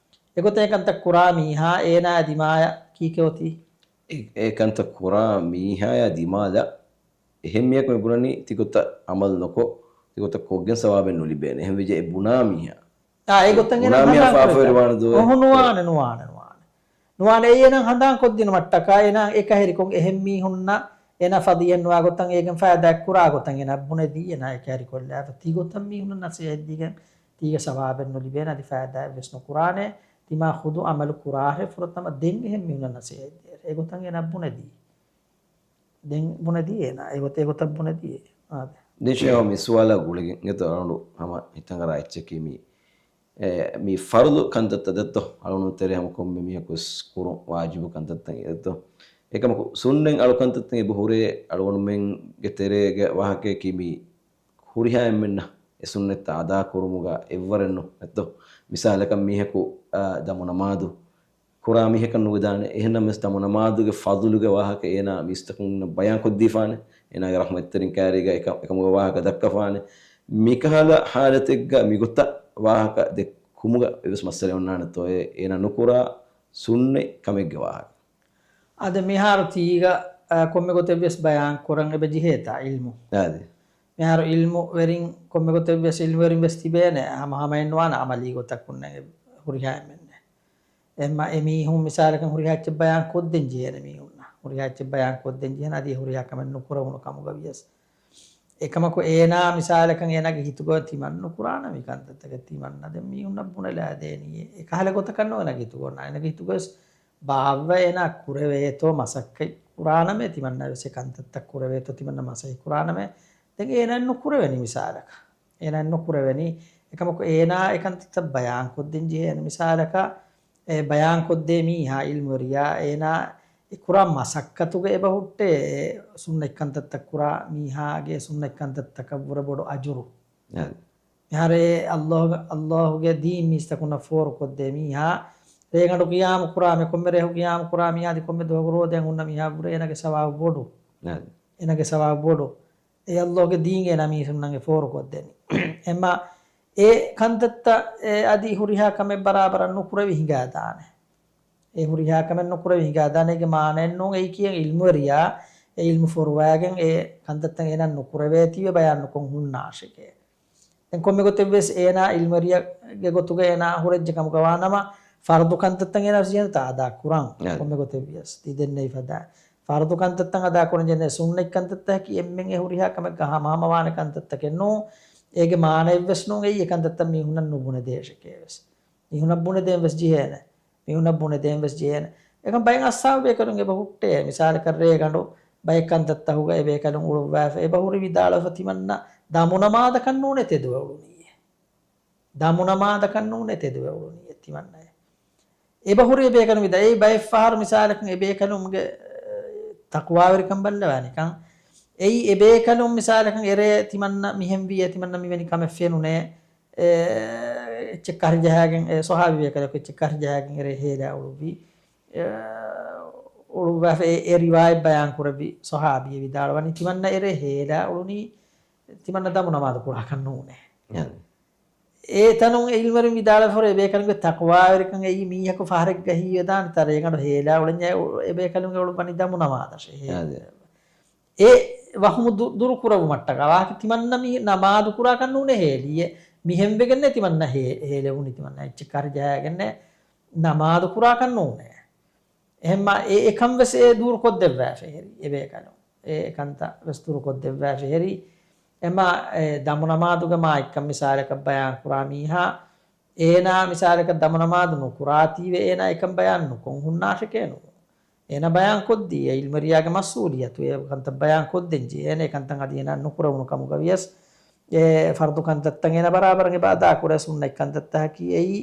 އެގޮތަށް އެކަންތައް ކުރާ މީހާ އޭނާ ދިމާޔަށް ކީކޭ އޮތީ؟ އެ، އެކަންތައް ކުރާ މީހާޔާ ދިމާލަށް އެހެން މީހަކު މި ބުނަނީ ތިގޮތަށް އަމަލު ނުކޮށް، ތިގޮތަށް ކޮށްގެން ސަވާބެއް ނުލިބޭނެ. އެހެން ވެއްޖެ އެ ބުނާ މީހާ. އާ، އެ ގޮތަށް އޭނަ ބުނާ މީހާ ހަނދާން ފާފަވެރި ކުރޭ. ވާނެ ދޯ؟ އެ، އޮހޮ، ނުވާނެ، ނުވާނެ، ނުވާނެ. ނުވާނެ، އެއީ އޭނަ ހަނދާން ކޮށްދިނުމަށްޓަކާ އޭނަ އެކަހެރިކޮށް އެހެން މީހުންނަށް އޭނަ ފަޟީޙަތް ނުވާ ގޮތަށް އޭގެން ފައިދާއެއް ކުރާ ގޮތަށް އޭނަ ބުނެދީ އޭނަ އެކަހެރިކޮށްލާފަ. ތިގޮތަށް މީހުންނަށް ނަސޭހަތް ދީގެން ތީގެ ސަވާބެއް ނުލިބޭނެ އަދި ފައިދާއެއް ވެސް ނުކުރާނެ. ތިމާ ޚުދު އަމަލު ކުރާށޭ ފުރަތަމަ ދެން އެހެން މީހުންނަށް ނަސޭހަތް ދޭށޭ. އެގޮތަށް އޭނަ ބުނެދީ. ދެން ބުނެދީ އޭނާ. އެގޮތަށް، އެގޮތަށް ބުނެދީ. އާދެ. ދެން ޝޭހު މި ސުވާލާ ގުޅިގެން އެތޯ އަޅުގަނޑު ހަމަ ހިތަށް އަރާ އެއްޗަކީ މި، އެ، މި ފަރުޟު ކަންތައްތައް ދެއްތޯ އަޅުގަނޑު ތެރޭ ހަމަ ކޮންމެ މީހަކު ވެސް ކުރުން ވާޖިބު ކަންތައްތައް ދެއްތޯ. އެކަމަކު ސުންނަތް އަޅުކަންތައްތައް އެބަ ހުރޭ އަޅުގަނޑުމެންގެ ތެރޭގެ ވާހަކަޔަކީ މި ހުރިހާ އެންމެންނަށް އެ ސުންނަތްތައް އަދާ ކުރުމުގަ އެއްވަރެއްނު އެއްތޯ. މިސާލަކަށް މީހަކު، އާ، ދަމު ނަމާދު ކުރާ މީހަކަށް ނުވެދާނެ. އެހެންނަމަވެސް ދަމު ނަމާދުގެ ފަޟުލުގެ ވާހަކަ އޭނާ މީސްތަކުންނަށް ބަޔާން ކޮށްދީފާނެ. އޭނާގެ ރަޙްމަތްތެރިން ކައިރީގަ އެކަ-، އެކަމުގެ ވާހަކަ ދައްކަފާނެ. މިކަހަލަ ހާލަތެއްގަ މިގޮތަށް ވާހަކަ ދެއްކުމުގަ އެއްވެސް މައްސަލައެއް އޮންނާނެތޯއޭ އޭނާ ނުކުރާ ސުންނަތް ކަމެއްގެ ވާހަކަ. އާދެ، މިހާރު ތީގަ، އާ، ކޮންމެ ގޮތެއްވެސް ބަޔާން ކުރަން އެބަ ޖެހޭތާ ޢިލްމު. އާދެ. މިހާރު ޢިލްމުވެރިން ކޮންމެ ގޮތެއްވެސް ޢިލްމުވެރިން ވެސް ތިބޭނެ. ހަމަ ހަމައެއްނުވާނެ ޢަމަލީ ގޮތަކުންނެއް ހުރިހާ އެންމެންނެއް. އެހެންމަ އެމީހުން މިސާލަކަށް ހުރިހާ އެއްޗެއް ބަޔާން ކޮށްދޭން ޖެހޭނެ މީހުންނަށް. ހުރިހާ އެއްޗެއް ބަޔާން ކޮށްދޭން ޖެހޭނެ އަދި ހުރިހާ ކަމެއް ނުކުރެވުނު ކަމުގަ ވިޔަސް. އެކަމަކު އޭނާ މިސާލަކަށް އޭނާގެ ހިތުގަ ތިމަން ނުކުރާނަމޭ ކަންތައްތަކެއް ތިމަންނަ ދެން މީހުންނަށް ބުނެލާދޭނީ. އެކަހަލަ ގޮތަކަށް ނޫން އޭނާގެ ހިތުގަ އޮންނާނެ. އޭނާގެ ހިތުގަވެސް ބާއްވަ އޭނާ ކުރެވޭތޯ މަސައްކަތް ކުރާނަމޭ ތިމަންނަ ވެސް އެ ކަންތައްތައް ކުރެވޭތޯ ތިމަންނަ މަސައްކަތް ކުރާނަމޭ. ދެން އޭނާ ނުކުރެވެނީ މިސާލަކަށް. އޭނާ ނުކުރެވެނީ. އެކަމަކު އޭނާ އެ ކަންތައްތައް ބަޔާން ކޮށްދޭން ޖެހޭނެ މިސާލަކަށް. އެ ބަޔާން ކޮށްދޭ މީހާ ޢިލްމުވެރިޔާ އޭނާ އެ ކުރާ މަސައްކަތުގަ އެބަ ހުއްޓޭ އެ ސުންނަތް ކަންތައްތައް ކުރާ މީހާގެ ސުންނަތް ކަންތައްތަކަށްވުރެ ބޮޑު އަޖުރު. އަދި. މިހާރު އެ ﷲ، ﷲގެ ދީން މީސްތަކުންނަށް ފޯރުކޮށްދޭ މީހާ ރޭގަނޑު ޤިޔާމު ކުރާމެ ކޮންމެ ރޭހު ޤިޔާމު ކުރާ މީހާ އަދި ކޮންމެ ދުވަހަކު ރޯދައިން ހުންނަ މީހާ ވުރެ އޭނާގެ ސަވާބު ބޮޑު. އަދި. އޭނާގެ ސަވާބު ބޮޑު. އެ ﷲގެ ދީން އޭނާ މީސުންނަށް އެ ފޯރުކޮށްދެނީ. އެމަ އެ ކަންތައްތައް އެ އަދި ހުރިހާ ކަމެއް ބަރާބަރަށް ނުކުރެވި ހިނގާދާނެ. އެ ހުރިހާ ކަމެއް ނުކުރެވި ހިނގާދާނެ. އޭގެ މާނައެއް ނޫން އެއީ ކިޔަން ޢިލްމުވެރިޔާ އެ ޢިލްމު ފޮރުވައިގެން އެ ކަންތައްތައް އޭނަ ނުކުރެވޭތީވެ ބަޔާން ނުކޮށް ހުންނާށެކޭ. ދެން ކޮންމެ ގޮތެއްވިޔަސް އޭނާ ޢިލްމުވެރިޔެއްގެ ގޮތުގަ އޭނާ ހުރެއްޖެ ކަމުގަ ވާނަމަ، ފަރުޟު ކަންތައްތައް އޭނާ ވެސް ޖެހޭނެތާ އަދާ ކުރަން. އަދި. ކޮންމެ ގޮތެއްވިޔަސް ތި ދެންނެވި ފަދައިން. ފަރުޟު ކަންތައްތައް އަދާ ކުރަން ޖެހޭނެ. ސުންނަތް ކަންތައްތަކަކީ އެންމެން އެ ހުރިހާ ކަމެއްގަ ހަމަހަމަ ވާނެ ކަންތައްތަކެއް ނޫން. އޭގެ މާނައެއްވެސް ނޫން އެއީ އެ ކަންތައްތައް މީހުންނަށް ނުބުނެދޭށެކޭ ވެސް. މީހުންނަށް ބުނެދޭން ވެސް ޖެހޭނެ. މީހުންނަށް ބުނެދޭން ވެސް ޖެހޭނެ. އެކަމް ބައެއް އަޞްޙާބު ބޭކަލުން އެބަ ހުއްޓޭ. މިސާލަކަށް ރޭގަނޑު ބައެއް ކަންތައްތަކުގަ އެ ބޭކަލުން އުޅުއްވާފަ އެބަ ހުރި ވިދާޅުވެފަ ތިމަންނަ ދަމު ނަމާދަކަށް ނޫނޭ ތެދުވެ އުޅުނީއޭ. ދަމު ނަމާދަކަށް ނޫނޭ ތެދުވެ އުޅުނީއޭ ތިމަންނައޭ. އެބަހުރި އެބޭކަލުން ވިދާޅުވި ބައެއްފަހަރު މިސާލަކަށް އެބޭކަލުންގެ ތަޤްވާވެރިކަން ބައްލަވާނެކަން. އެއީ އެބޭކަލުން މިސާލަކަށް އެރޭ ތިމަންނަ މިހެންވީ ތިމަންނަ މިވެނި ކަމެއް ފެނުނޭ. އެ، އެއްޗެއް ކަށިޖަހާގެން، އެ، ސޮހާބީ ބޭކަލަކު އެއްޗެއް ކަށިޖަހާގެން އެރޭ ހޭލާ އުޅުއްވީ. އެ، އުޅުއްވާފަ އެ، އެ ރިވާޔަތް ބަޔާން ކުރެއްވި ސޮހާބީ ވިދާޅުވަނީ ތިމަންނަ އެރޭ ހޭލާ އުޅުނީ ތިމަންނަ ދަމު ނަމާދު ކުރާކަށް ނޫނޭ. އެ ތަނުން އެ ޢިލްމުވެރިން ވިދާޅުވިފަހުރި އެބޭކަލުންގެ ތަޤްވާވެރިކަން އެއީ މީހަކު ފަހަރެއްގަ ހީވެދާނެ ތަރޭގަނޑު ހޭލާ އުޅެންޏާ އެ އެބޭކަލުންގެ އުޅުއްވަނީ ދަމު ނަމާދަށޭ. އާދެ. އެ ވަހުމު ދު-، ދުރުކުރެވުމަށްޓަކާ ވާހަކަ ތިމަންނަ މީ ނަމާދު ކުރާކަށް ނޫނޭ ހޭލީއޭ. މިހެންވެގެންނޭ ތިމަންނަ ހޭ-، ހޭލެވުނީ ތިމަންނަ އެއްޗެއް ކަށިޖަހާގެންނޭ ނަމާދު ކުރާކަށް ނޫނޭ. އެހެންމާ އެ އެކަން ވެސް އެ ދޫރުކޮށްދެއްވާފަ ހެރި އެބޭކަލުން. އެ އެކަންތައް ވެސް ދުރުކޮށްދެއްވާފަ ހެރި. އެމާ އެ ދަމު ނަމާދުގެ މާތްކަން މިސާލަކަށް ބަޔާން ކުރާ މީހާ، އޭނާ މިސާލަކަށް ދަމު ނަމާދު ނުކުރާތީވެ އޭނާ އެކަން ބަޔާން ނުކޮށް ހުންނާށެކޭ ނޫން. އޭނާ ބަޔާން ކޮށްދީ، އެ ޢިލްމުވެރިޔާގެ މަސްއޫލިއްޔަތު އެ ކަންތައް ބަޔާން ކޮށްދޭން ޖެހޭނެ. އެ ކަންތައް އަދި އޭނާ ނުކުރެވުނު ކަމުގަ ވިޔަސް، އެ ފަރްޟު ކަންތައްތައް އޭނާ ބަރާބަރަށް އެބަ އަދާ ކުރޭ، ސުންނަތް ކަންތައްތަކަކީ އެއީ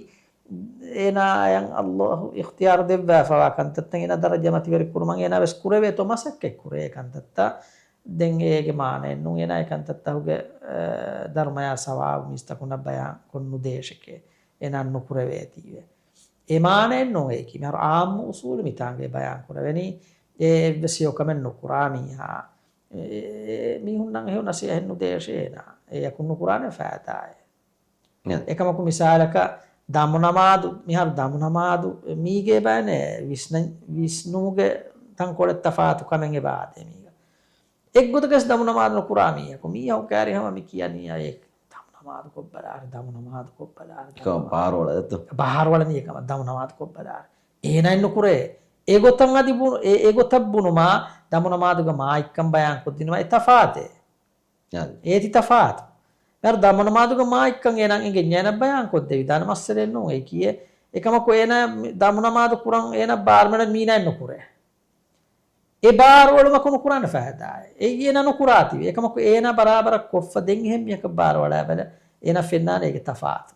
އޭނާއަށް ﷲ އިޚްތިޔާރު ދެއްވާފަވާ ކަންތައްތައް އޭނާ ދަރަޖަ މަތިވެރި ކުރުމަށް އޭނާ ވެސް ކުރެވޭތޯ މަސައްކަތް ކުރޭ އެ ކަންތައްތައް. ދެން އޭގެ މާނައެއް ނޫން އޭނާ އެ ކަންތައްތަކުގެ، އެ، ދަރުމަޔާ ސަވާބު މީސްތަކުންނަށް ބަޔާން ކޮށް ނުދޭށެކޭ. އޭނާ ނުކުރެވޭތީވެ. އެ މާނައެއް ނޫން އެއީކީ. މިހާރު އާއްމު އުސޫލު މިތާނގައި ބަޔާން ކުރެވެނީ. އެ އެއްވެސް ހެޔޮކަމެއް ނުކުރާ މީހާ. އެ، އެ، މީހުންނަށް ހެޔޮ ނަސޭހަތެއް ނުދޭށޭ އޭނާ. އެއަކުން ނުކުރާނެ ފައިދާއެއް. އެކަމަކު މިސާލަކަށް ދަމު ނަމާދު، މިހާރު ދަމު ނަމާދު މީގެ ބަޔަނެއް ވިސްނަ-، ވިސްނުމުގެ ތަންކޮޅެއް ތަފާތު ކަމެއް އެބަ އާދޭ މީގަ. އެއްގޮތަކަސް ދަމު ނަމާދު ނުކުރާ މީހަކު، މީހަކު ކައިރި ހަމަ މި ކިޔަނީ އޭ ދަމު ނަމާދު ކޮށްބަލާރި، ދަމު ނަމާދު ކޮށްބަލާރި، ދަމު ނަމާދު. ބާރުއަޅަ ދެއްތޯ؟ ބާރުއަޅަނީ އެކަމަށް ދަމު ނަމާދު ކޮށްބަލާރި. އޭނާއެއް ނުކުރޭ. އެގޮތަށް އަދި ބުނު-، އެ-، އެގޮތަށް ބުނުމާ ދަމު ނަމާދުގެ މާތްކަން ބަޔާން ކޮށްދިނުމާ އެ ތަފާތޭ. އާދެ. އޭތި ތަފާތު. މިހާރު ދަމު ނަމާދުގެ މާތްކަން އޭނާ އެނގެންޏާ އޭނަ ބަޔާން ކޮށްދެވިދާނެ މައްސަލައެއް ނޫން އެކިޔޭ. އެކަމަކު އޭނާ މި-، ދަމު ނަމާދު ކުރަން އޭނާ ބާރުމެނަށް މީނާއެއް ނުކުރޭ. އެ ބާރުއެޅުމަކު ނުކުރާނެ ފައިދާއެއް. އެއީ އޭނާ ނުކުރާތީވެ. އެކަމަކު އޭނާ ބަރާބަރަށް ކޮށްފަ ދެން އެހެން މީހަކަށް ބާރުއަޅާބަލަ. އޭނާ ފެންނާނެ އޭގެ ތަފާތު.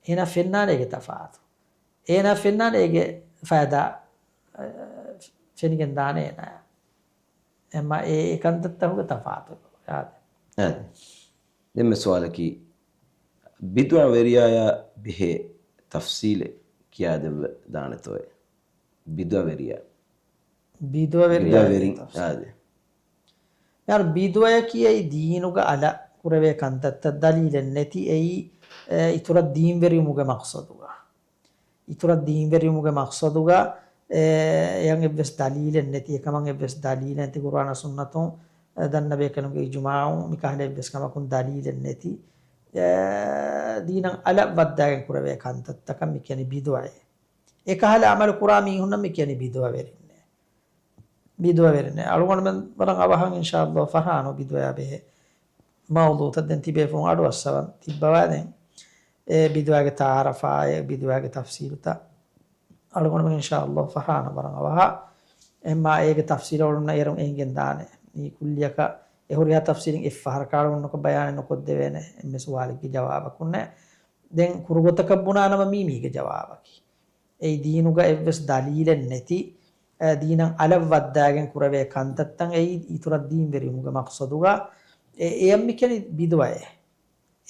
އޭނާ ފެންނާނެ އޭގެ ތަފާތު. އޭނާ ފެންނާނެ އޭގެ ފައިދާ، އަ، ފެނިގެން ދާނެ އޭނާ. އެމަ އެ ކަންތައްތަކުގެ ތަފާތު. އާދެ. އާދެ. ދެންމެ ސުވާލަކީ، ބިދުޢަ ވެރިޔާޔާ ބެހޭ ތަފްސީލެއް ކިޔާދެއްވެ ދާނެތޯއޭ؟ ބިދުޢަ ވެރިޔާ. ބިދުޢަ ވެރިޔާ ބިދުޢަ ވެރިން. ތަފްސީލް. އާދެ. މިހާރު ބިދުޢަޔަކީ އެއީ ދީނުގަ އަލަށް ކުރެވޭ ކަންތައްތައް ދަލީލެއް ނެތި އެއީ، އެ، އިތުރަށް ދީންވެރިވުމުގެ މަޤްޞަދުގަ. އިތުރަށް ދީންވެރިވުމުގެ މަޤްޞަދުގަ، އެ، އެޔަށް އެއްވެސް ދަލީލެއް ނެތި، އެކަމަށް އެއްވެސް ދަލީލެއް ނެތި، ޤުރުއާނާ ސުންނަތުން، އެ، ދަންނަ ބޭކަލުންގެ އިޖުމާޢުން މިކަހަލަ އެއްވެސް ކަމަކުން ދަލީލެއް ނެތި، އެ، ދީނަށް އަލަށް ވައްދާގެން ކުރެވޭ ކަންތައްތަކަށް މި ކިޔަނީ ބިދުޢައޭ. އެކަހަލަ އަމަލު ކުރާ މީހުންނަށް މި ކިޔަނީ ބިދުޢަވެރިންނޭ. ބިދުޢަވެރިންނޭ. އަޅުގަނޑުމެން ވަރަށް އަވަހަށް އިންޝާﷲ ފަށާނު ބިދުޢަޔާ ބެހޭ މައުޟޫޢުތައް ދެން ތިބޭފުޅުން އަޑުއައްސަވަން ތިއްބަވާ ދެން. އެ ބިދުޢާގެ ތަޢާރަފާއި، ބިދުޢާގެ ތަފްސީލުތައް އަޅުގަނޑުމެން އިންޝާﷲ ފަށާނު ވަރަށް އަވަހަށް. އެމާ އޭގެ ތަފްސީލު އަޅުގަނޑުމެންނަށް އޭރުން އެނގިގެން ދާނެ. މީ ކުއްލިއަކަށް އެ ހުރިހާ ތަފްސީލެއް އެއްފަހަރަކަށް އަޅުގަނޑުމެންނަކަށް ބަޔާނެއް ނުކޮށްދެވޭނެ އެންމެ ސުވާލެއްގެ ޖަވާބަކުންނެއް. ދެން ކުރުގޮތަކަށް ބުނާނަމަ މީ މީގެ ޖަވާބަކީ. އެއީ ދީނުގަ އެއްވެސް ދަލީލެއް ނެތި، އެ، ދީނަށް އަލަށް ވައްދާގެން ކުރެވޭ ކަންތައްތައް އެއީ އިތުރަށް ދީންވެރިވުމުގެ މަޤްޞަދުގަ، އެ، އެޔަށް މި ކިޔަނީ ބިދުޢައޭ.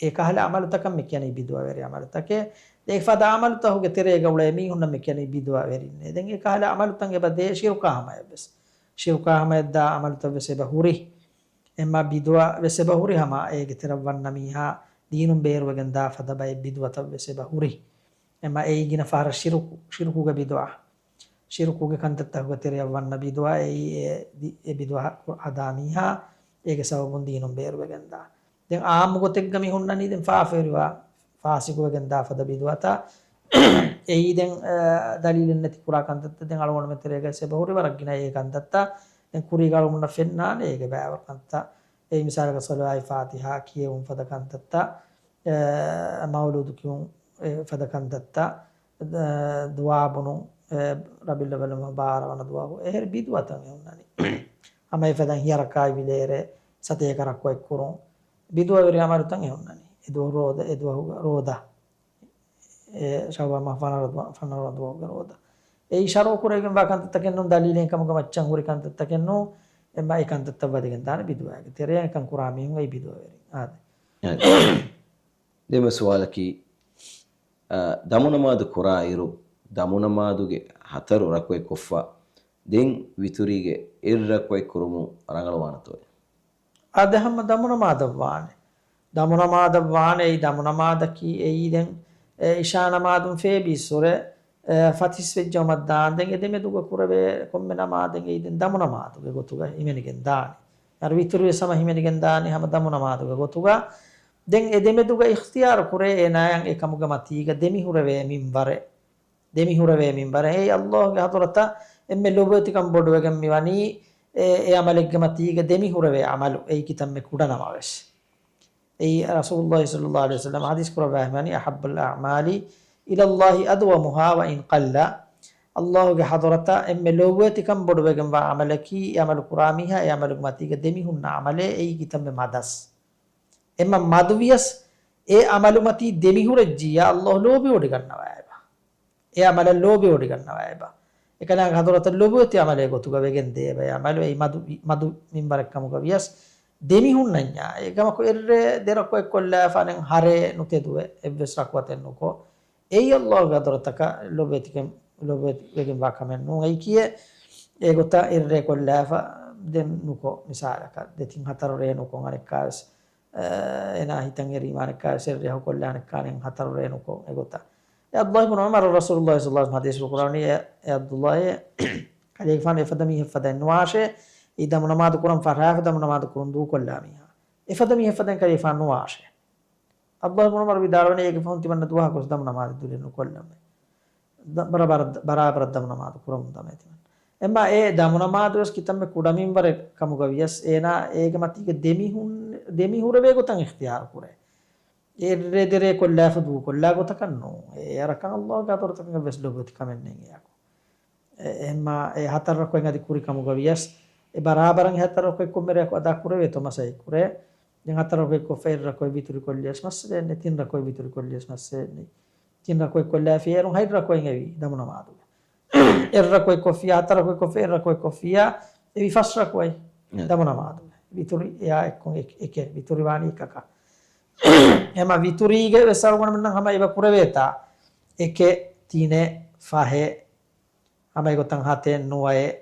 އެ ކަހަލަ އަމަލުތަކަށް މި ކިޔަނީ ބިދުޢަވެރި އަމަލުތަކޭ. ދެން އެފަދަ އަމަލުތަކުގެ ތެރޭގަ އުޅޭ މީހުންނަށް މި ކިޔަނީ ބިދުޢަވެރިންނޭ. ދެން އެ ކަހަލަ އަމަލުތައް އެބަ ދޭ ޝިރުކާ ހަމަޔަށްވެސް. ޝިރުކާ ހަމަޔަށްދާ އަމަލުތައްވެސް އެބަ ހުރި. އެމާ ބިދުޢަ ވެސް އެބަ ހުރި ހަމަ އޭގެ ތެރަށް ވަންނަ މީހާ ދީނުން ބޭރުވެގެން ދާ ފަދަ ބައެއް ބިދުޢަތައް ވެސް އެބަ ހުރި. އެމާ އެއީ ގިނަ ފަހަރަށް ޝިރުކު، ޝިރުކުގެ ބިދުޢަ. ޝިރުކުގެ ކަންތައްތަކުގެ ތެރެއަށް ވަންނަ ބިދުޢަ އެއީ އެ ދި-، އެ ބިދުޢަ ހަދާ މީހާ އޭގެ ސަބަބުން ދީނުން ބޭރުވެގެން ދާ. ދެން އާއްމު ގޮތެއްގަ މި ހުންނަނީ ދެން ފާފަވެރިވާ ފާސިޤުވެގެން ދާ ފަދަ ބިދުޢަތައް. އެއީ ދެން، އަ، ދަލީލެއް ނެތި ކުރާ ކަންތައްތައް ދެން އަޅުގަނޑުމެން ތެރޭގަ އެބަ ހުރި ވަރަށް ގިނަ އެ ކަންތައްތައް. ދެން ކުރީގަ އަޅުގަނޑަށް ފެންނާނެ އޭގެ ބައިވަރު ކަންތައް. އެއީ މިސާލަކަށް ސަލާތު ފާތިޙާ ކިޔެވުން ފަދަ ކަންތައްތައް، އެ، މައުލޫދު ކިޔުން އެ ފަދަ ކަންތައްތައް، އެ، ދުޢާ ބުނުން، އެ، ރަބީޢުލްއައްވަލު މަހު ބާރަ ވަނަ ދުވަހު، އެހެރި ބިދުޢަތައް އެ ހުންނަނީ. ހަމަ އެފަދައިން ހިޔަރަކާތް ވިލޭރޭ ސަތޭކަ ރަކުޢަތް ކުރުން، ބިދުޢަވެރި އަމަލުތައް އެ ހުންނަނީ. އެ ދުވަހު ރޯދަ، އެ ދުވަހުގަ ރޯދަ. އެ އެ ޝައުބާން މަހު ފަނަރަ ދުވަ-، ފަނަރަ ދުވަހުގެ ރޯދަ. އެއީ ޝަރުޢު ކުރެވިގެންވާ ކަންތައްތަކެއް ނޫން، ދަލީލެއް ކަމުގަ މައްޗަށް ހުރި ކަންތައްތަކެއް ނޫން، އެމަ އެ ކަންތައްތައް ވަދެގެން ދާނެ ބިދުޢައިގެ ތެރެއަށް. އެކަން ކުރާ މީހުން އެއީ ބިދުޢަވެރިން. އާދެ. ދެން ސުވާލަކީ، އަ، ދަމުނަމާދު ކުރާ އިރު، ދަމުނަމާދުގެ ހަތަރު ރަކުޢަތް ކޮށްފަ، ދެން ވިތުރީގެ އެއް ރަކުޢަތް ކުރުމުން ރަނގަޅުވާނެތޯއެ؟ އާދެ، ހަމަ ދަމުނަމާދަށްވާނެ. ދަމުނަމާދަށްވާނެ. އެއީ ދަމުނަމާދަކީ އެއީ ދެން، އެ، އިޝާ ނަމާދުން ފޭބީއްސުރެ، އެ، ފަތިސް ވެއްޖައުމަށް ދާން. ދެން އެ ދެމެދުގަ ކުރެވޭ ކޮންމެ ނަމާދެއް އެއީ ދެން ދަމުނަމާދުގެ ގޮތުގަ ހިމެނިގެން ދާނެ. އަރު ވިތުރުވެސް ހަމަ ހިމެނިގެން ދާނެ، ހަމަ ދަމުނަމާދުގެ ގޮތުގަ. ދެން އެ ދެމެދުގަ އިޚްތިޔާރު ކުރޭ އޭނާޔަށް އެކަމުގެ މަތީގަ ދެމިހުރެވޭ މިންވަރެއް. ދެމިހުރެވޭ މިންވަރެއް. އެއީ ﷲ ގެ ޙަޟްރަތަށް އެންމެ ލޮބުވެތިކަން ބޮޑުވެގެން މިވަނީ އެ، އެ ޢަމަލެއްގެ މަތީގަ ދެމިހުރެވޭ ޢަމަލު، އެއީ ކިތަންމެ ކުޑަ ނަމަވެސް. އެއީ ރަސޫލުﷲ ޞައްލަﷲ ޢަލައިހި ވަސައްލަމަ ޙަދީޘް ކުރައްވާފައިވަނީ، أحب الأعمال إلى الله أدومها وإن قل. ﷲ ގެ ޙަޟްރަތަށް އެންމެ ލޮބުވެތިކަން ބޮޑުވެގެންވާ ޢަމަލަކީ، އެ ޢަމަލު ކުރާ މީހާ އެ ޢަމަލުގެ މަތީގަ ދެމިހުންނަ ޢަމަލެއް، އެއީ ކިތަންމެ މަދަސް. އެމަ މަދުވިޔަސް އެ ޢަމަލު މަތީ ދެމިހުރެއްޖިއްޔާ ﷲ ލޯބިވޮޑިގަންނަވައިބަ. އެ ޢަމަލަށް ލޯބިވޮޑިގަންނަވައިބަ. އެކަލާނގެ ޙަޟްރަތަށް ލޮބުވެތި ޢަމަލެއް ގޮތުގަ ވެގެން ދޭބަ އެ ޢަމަލު. އެއީ މަދު، މަދު މިންވަރެއް ކަމުގަ ވިޔަސް ދެމިހުންނަންޏާ. އެކަމަކު އެއްރޭ ދެރަކުޢަތް ކޮށްލާފާނެ ހަރޭ ނުތެދުވެ އެއްވެސް ރަކުޢަތެއް ނުކޮށް. އެއީ ﷲ ގެ ޙަޟްރަތަކަށް ލޮބުވެތިކަން، ލޮބުވެތި ވެގެންވާ ކަމެއް ނޫން. އެއީ ކިޔޭ އެގޮތަށް އެއްރޭ ކޮށްލާފަ ދެން ނުކޮށް. މިސާލަކަށް ދެތިން ހަތަރު ރޭ ނުކޮށް އަނެއްކާވެސް އޭނާ ހިތަށް އެރީމާ އަނެއްކާވެސް އެއްރޭ ކޮށްލާނެ ކާނެ ހަތަރު ރޭ ނުކޮށް އެގޮތަށް. އެ ޢަބްދުﷲ ބުނު ޢުމަރު ރަސޫލުﷲ ޞައްލަﷲ ޢަލައިހި ވަސައްލަމަ ޙަދީޘް ކުރައްވަނީ، އެ، އެ ޢަބްދުﷲ، ކަލޭގެފާނު އެފަދަ މީހެއް ފަދައިން ނުވާށޭ، އެއީ ދަމު ނަމާދު ކުރަން ފަށާފަ ދަމު ނަމާދު ކުރުން ދޫކޮށްލާ މީހާ. އެފަދަ މީހެއް ފަދައިން ކަލޭގެފާނު ނުވާށޭ. ޢަބްދުﷲ ބުނު ޢުމަރު ވިދާޅުވަނީ، އޭގެ ފަހުން ތިމަންނަ ދުވަހަކުވެސް ދަމު ނަމާދު ދުލެއް ނުކޮށްލަމޭ. ދަ-، ބަރާބަރަށް، ބަރާބަރަށް ދަމު ނަމާދު ކުރަމުން ދަމޭ ތިމަން. އެމާ އެ ދަމު ނަމާދު ވެސް ކިތަންމެ ކުޑަ މިންވަރެއް ކަމުގަ ވިޔަސް، އޭނާ އޭގެ މަތީގެ ދެމިހުން، ދެމިހުރެވޭ ގޮތަށް އިޚްތިޔާރު ކުރޭ. އެއްރޭ ދެރޭ ކޮށްލާފަ ދޫކޮށްލާ ގޮތަކަށް ނޫން. އެ އަރަކަށް ﷲ ގެ ޙަޟްރަތަކަށް ވެސް ލޮބުވެތި ކަމެއް ނެތް އެއަކު. އެ-، އެހެންމާ އެ ހަތަރު ރަކުޢަތް އަދި ކުރި ކަމުގަ ވިޔަސް، އެ ބަރާބަރަށް އެ ހަތަރު ރަކުޢަތް ކޮންމެ ރެއަކު އަދާ ކުރެވޭތޯ މަސައްކަތް ކުރޭ. ދެން ހަތަރު ރަކުޢަތް ކޮށްފަ އެއް ރަކުޢަތް ވިތުރި ކޮށްލިޔަސް މައްސަލައެއް ނެތް، ތިން ރަކުޢަތް ވިތުރި ކޮށްލިޔަސް މައްސަލައެއް ނެތް. ތިން ރަކުޢަތް ކޮށްލާފި އޭރުން ހަތް ރަކުޢަތް އެވީ ދަމު ނަމާދުގަ. އެއް ރަކުޢަތް ކޮށްފިޔާ، ހަތަރު ރަކުޢަތް ކޮށްފިޔާ، އެއް ރަކުޢަތް ކޮށްފިޔާ، އެވީ ފަސް ރަކުޢަތް ދަމު ނަމާދުގަ. ވިތުރި އެއާ އެއްކޮށް އެކެ-، އެކެއް ވިތުރި ވާނީ އެކަކަށް. އެމަ ވިތުރީގެ ވެސް އަޅުގަނޑުމެންނަށް ހަމަ އެބަ ކުރެވޭތާ. އެކެއް، ތިނެއް، ފަހެއް، ހަމަ އެގޮތަށް ހަތެއް، ނުވައެއް،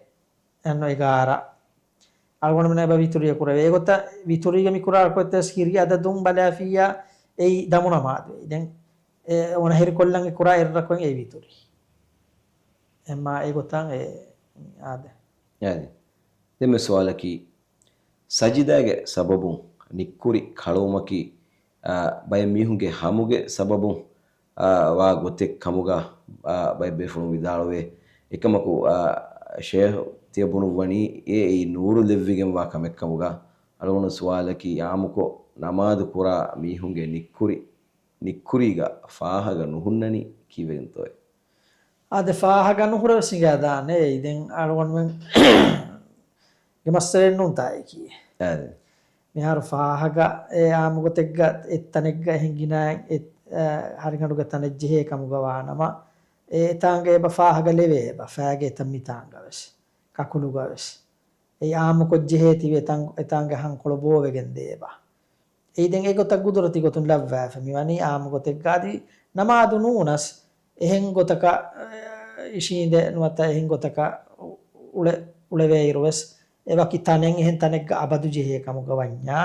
އެން އެގާރަ. އަޅުގަނޑުމެން އެބަ ވިތުރިއަށް ކުރެވޭ. އެގޮތަށް ވިތުރީގެ މި ކުރާ ރަކުޢަތްތައް ހިރި އަދަދުން ބަލާފިއްޔާ އެއީ ދަމު ނަމާދު. ދެން އެ އޮނަހިރިކޮށްލަން އެ ކުރާ އެއް ރަކުޢަތް އެއީ ވިތުރީ. އެމާ އެގޮތަށް އެ އާދެ. އާދެ. ދެން މި ސުވާލަކީ، ސަޖިދާގެ ސަބަބުން ނިއްކުރި ކަޅުވުމަކީ، އާ، ބައެއް މީހުންގެ ހަމުގެ ސަބަބުން، އާ، ވާ ގޮތެއް ކަމުގަ، އާ، ބައެއް ބޭފުޅުން ވިދާޅުވޭ. އެކަމަކު، އާ، ޝޭހް ތިޔަ ބުނުއްވަނީ އެ އެއީ ނޫރު ލެއްވިގެންވާ ކަމެއް ކަމުގަ. އަޅުގަނޑު ސުވާލަކީ، އާއްމުކޮށް ނަމާދު ކުރާ މީހުންގެ ނިއްކުރި، ނިއްކުރީގަ ފާހަގަ ނުހުންނަނީ ކީއްވެގެންތޯއޭ؟ އާދެ، ފާހަގަ ނުހުރެވެސް ހިނގާދާނެ. އެއީ ދެން އަޅުގަނޑުމެން ގެ މައްސަލައެއް ނޫންތާ އެކީ. އާދެ. މިހާރު ފާހަގަ އެ އާއްމު ގޮތެއްގަ އެއްތަނެއްގަ އެހެން ގިނައިން އެ، އަ، ހަރިގަނޑުގެ ތަނެއް ޖެހޭ ކަމުގަ ވާނަމަ، އެ އެތާނގަ އެބަ ފާހަގަ ލެވޭ އެބަ، ފާގެ އެތަން މިތާނގަ ވެސް، ކަކުލުގަ ވެސް. އެ އާއްމުކޮށް ޖެހޭ ތިބި އެތާނގަ ހަންކޮޅު ބޯވެގެން ދޭ އެބަ. އެއީ ދެން އެގޮތަށް ގުދުރަތީ ގޮތުން ލައްވާފަ މިވަނީ އާއްމު ގޮތެއްގަ އަދި ނަމާދު ނޫނަސް އެހެން ގޮތަކަށް، އެ، އިށީނދެ ނުވަތަ އެހެން ގޮތަކަށް އުޅެ-، އުޅެވޭއިރު ވެސް އެ ވަކި ތަނެއް އެހެން ތަނެއްގަ އަބަދު ޖެހޭ ކަމުގަ ވަންޏާ،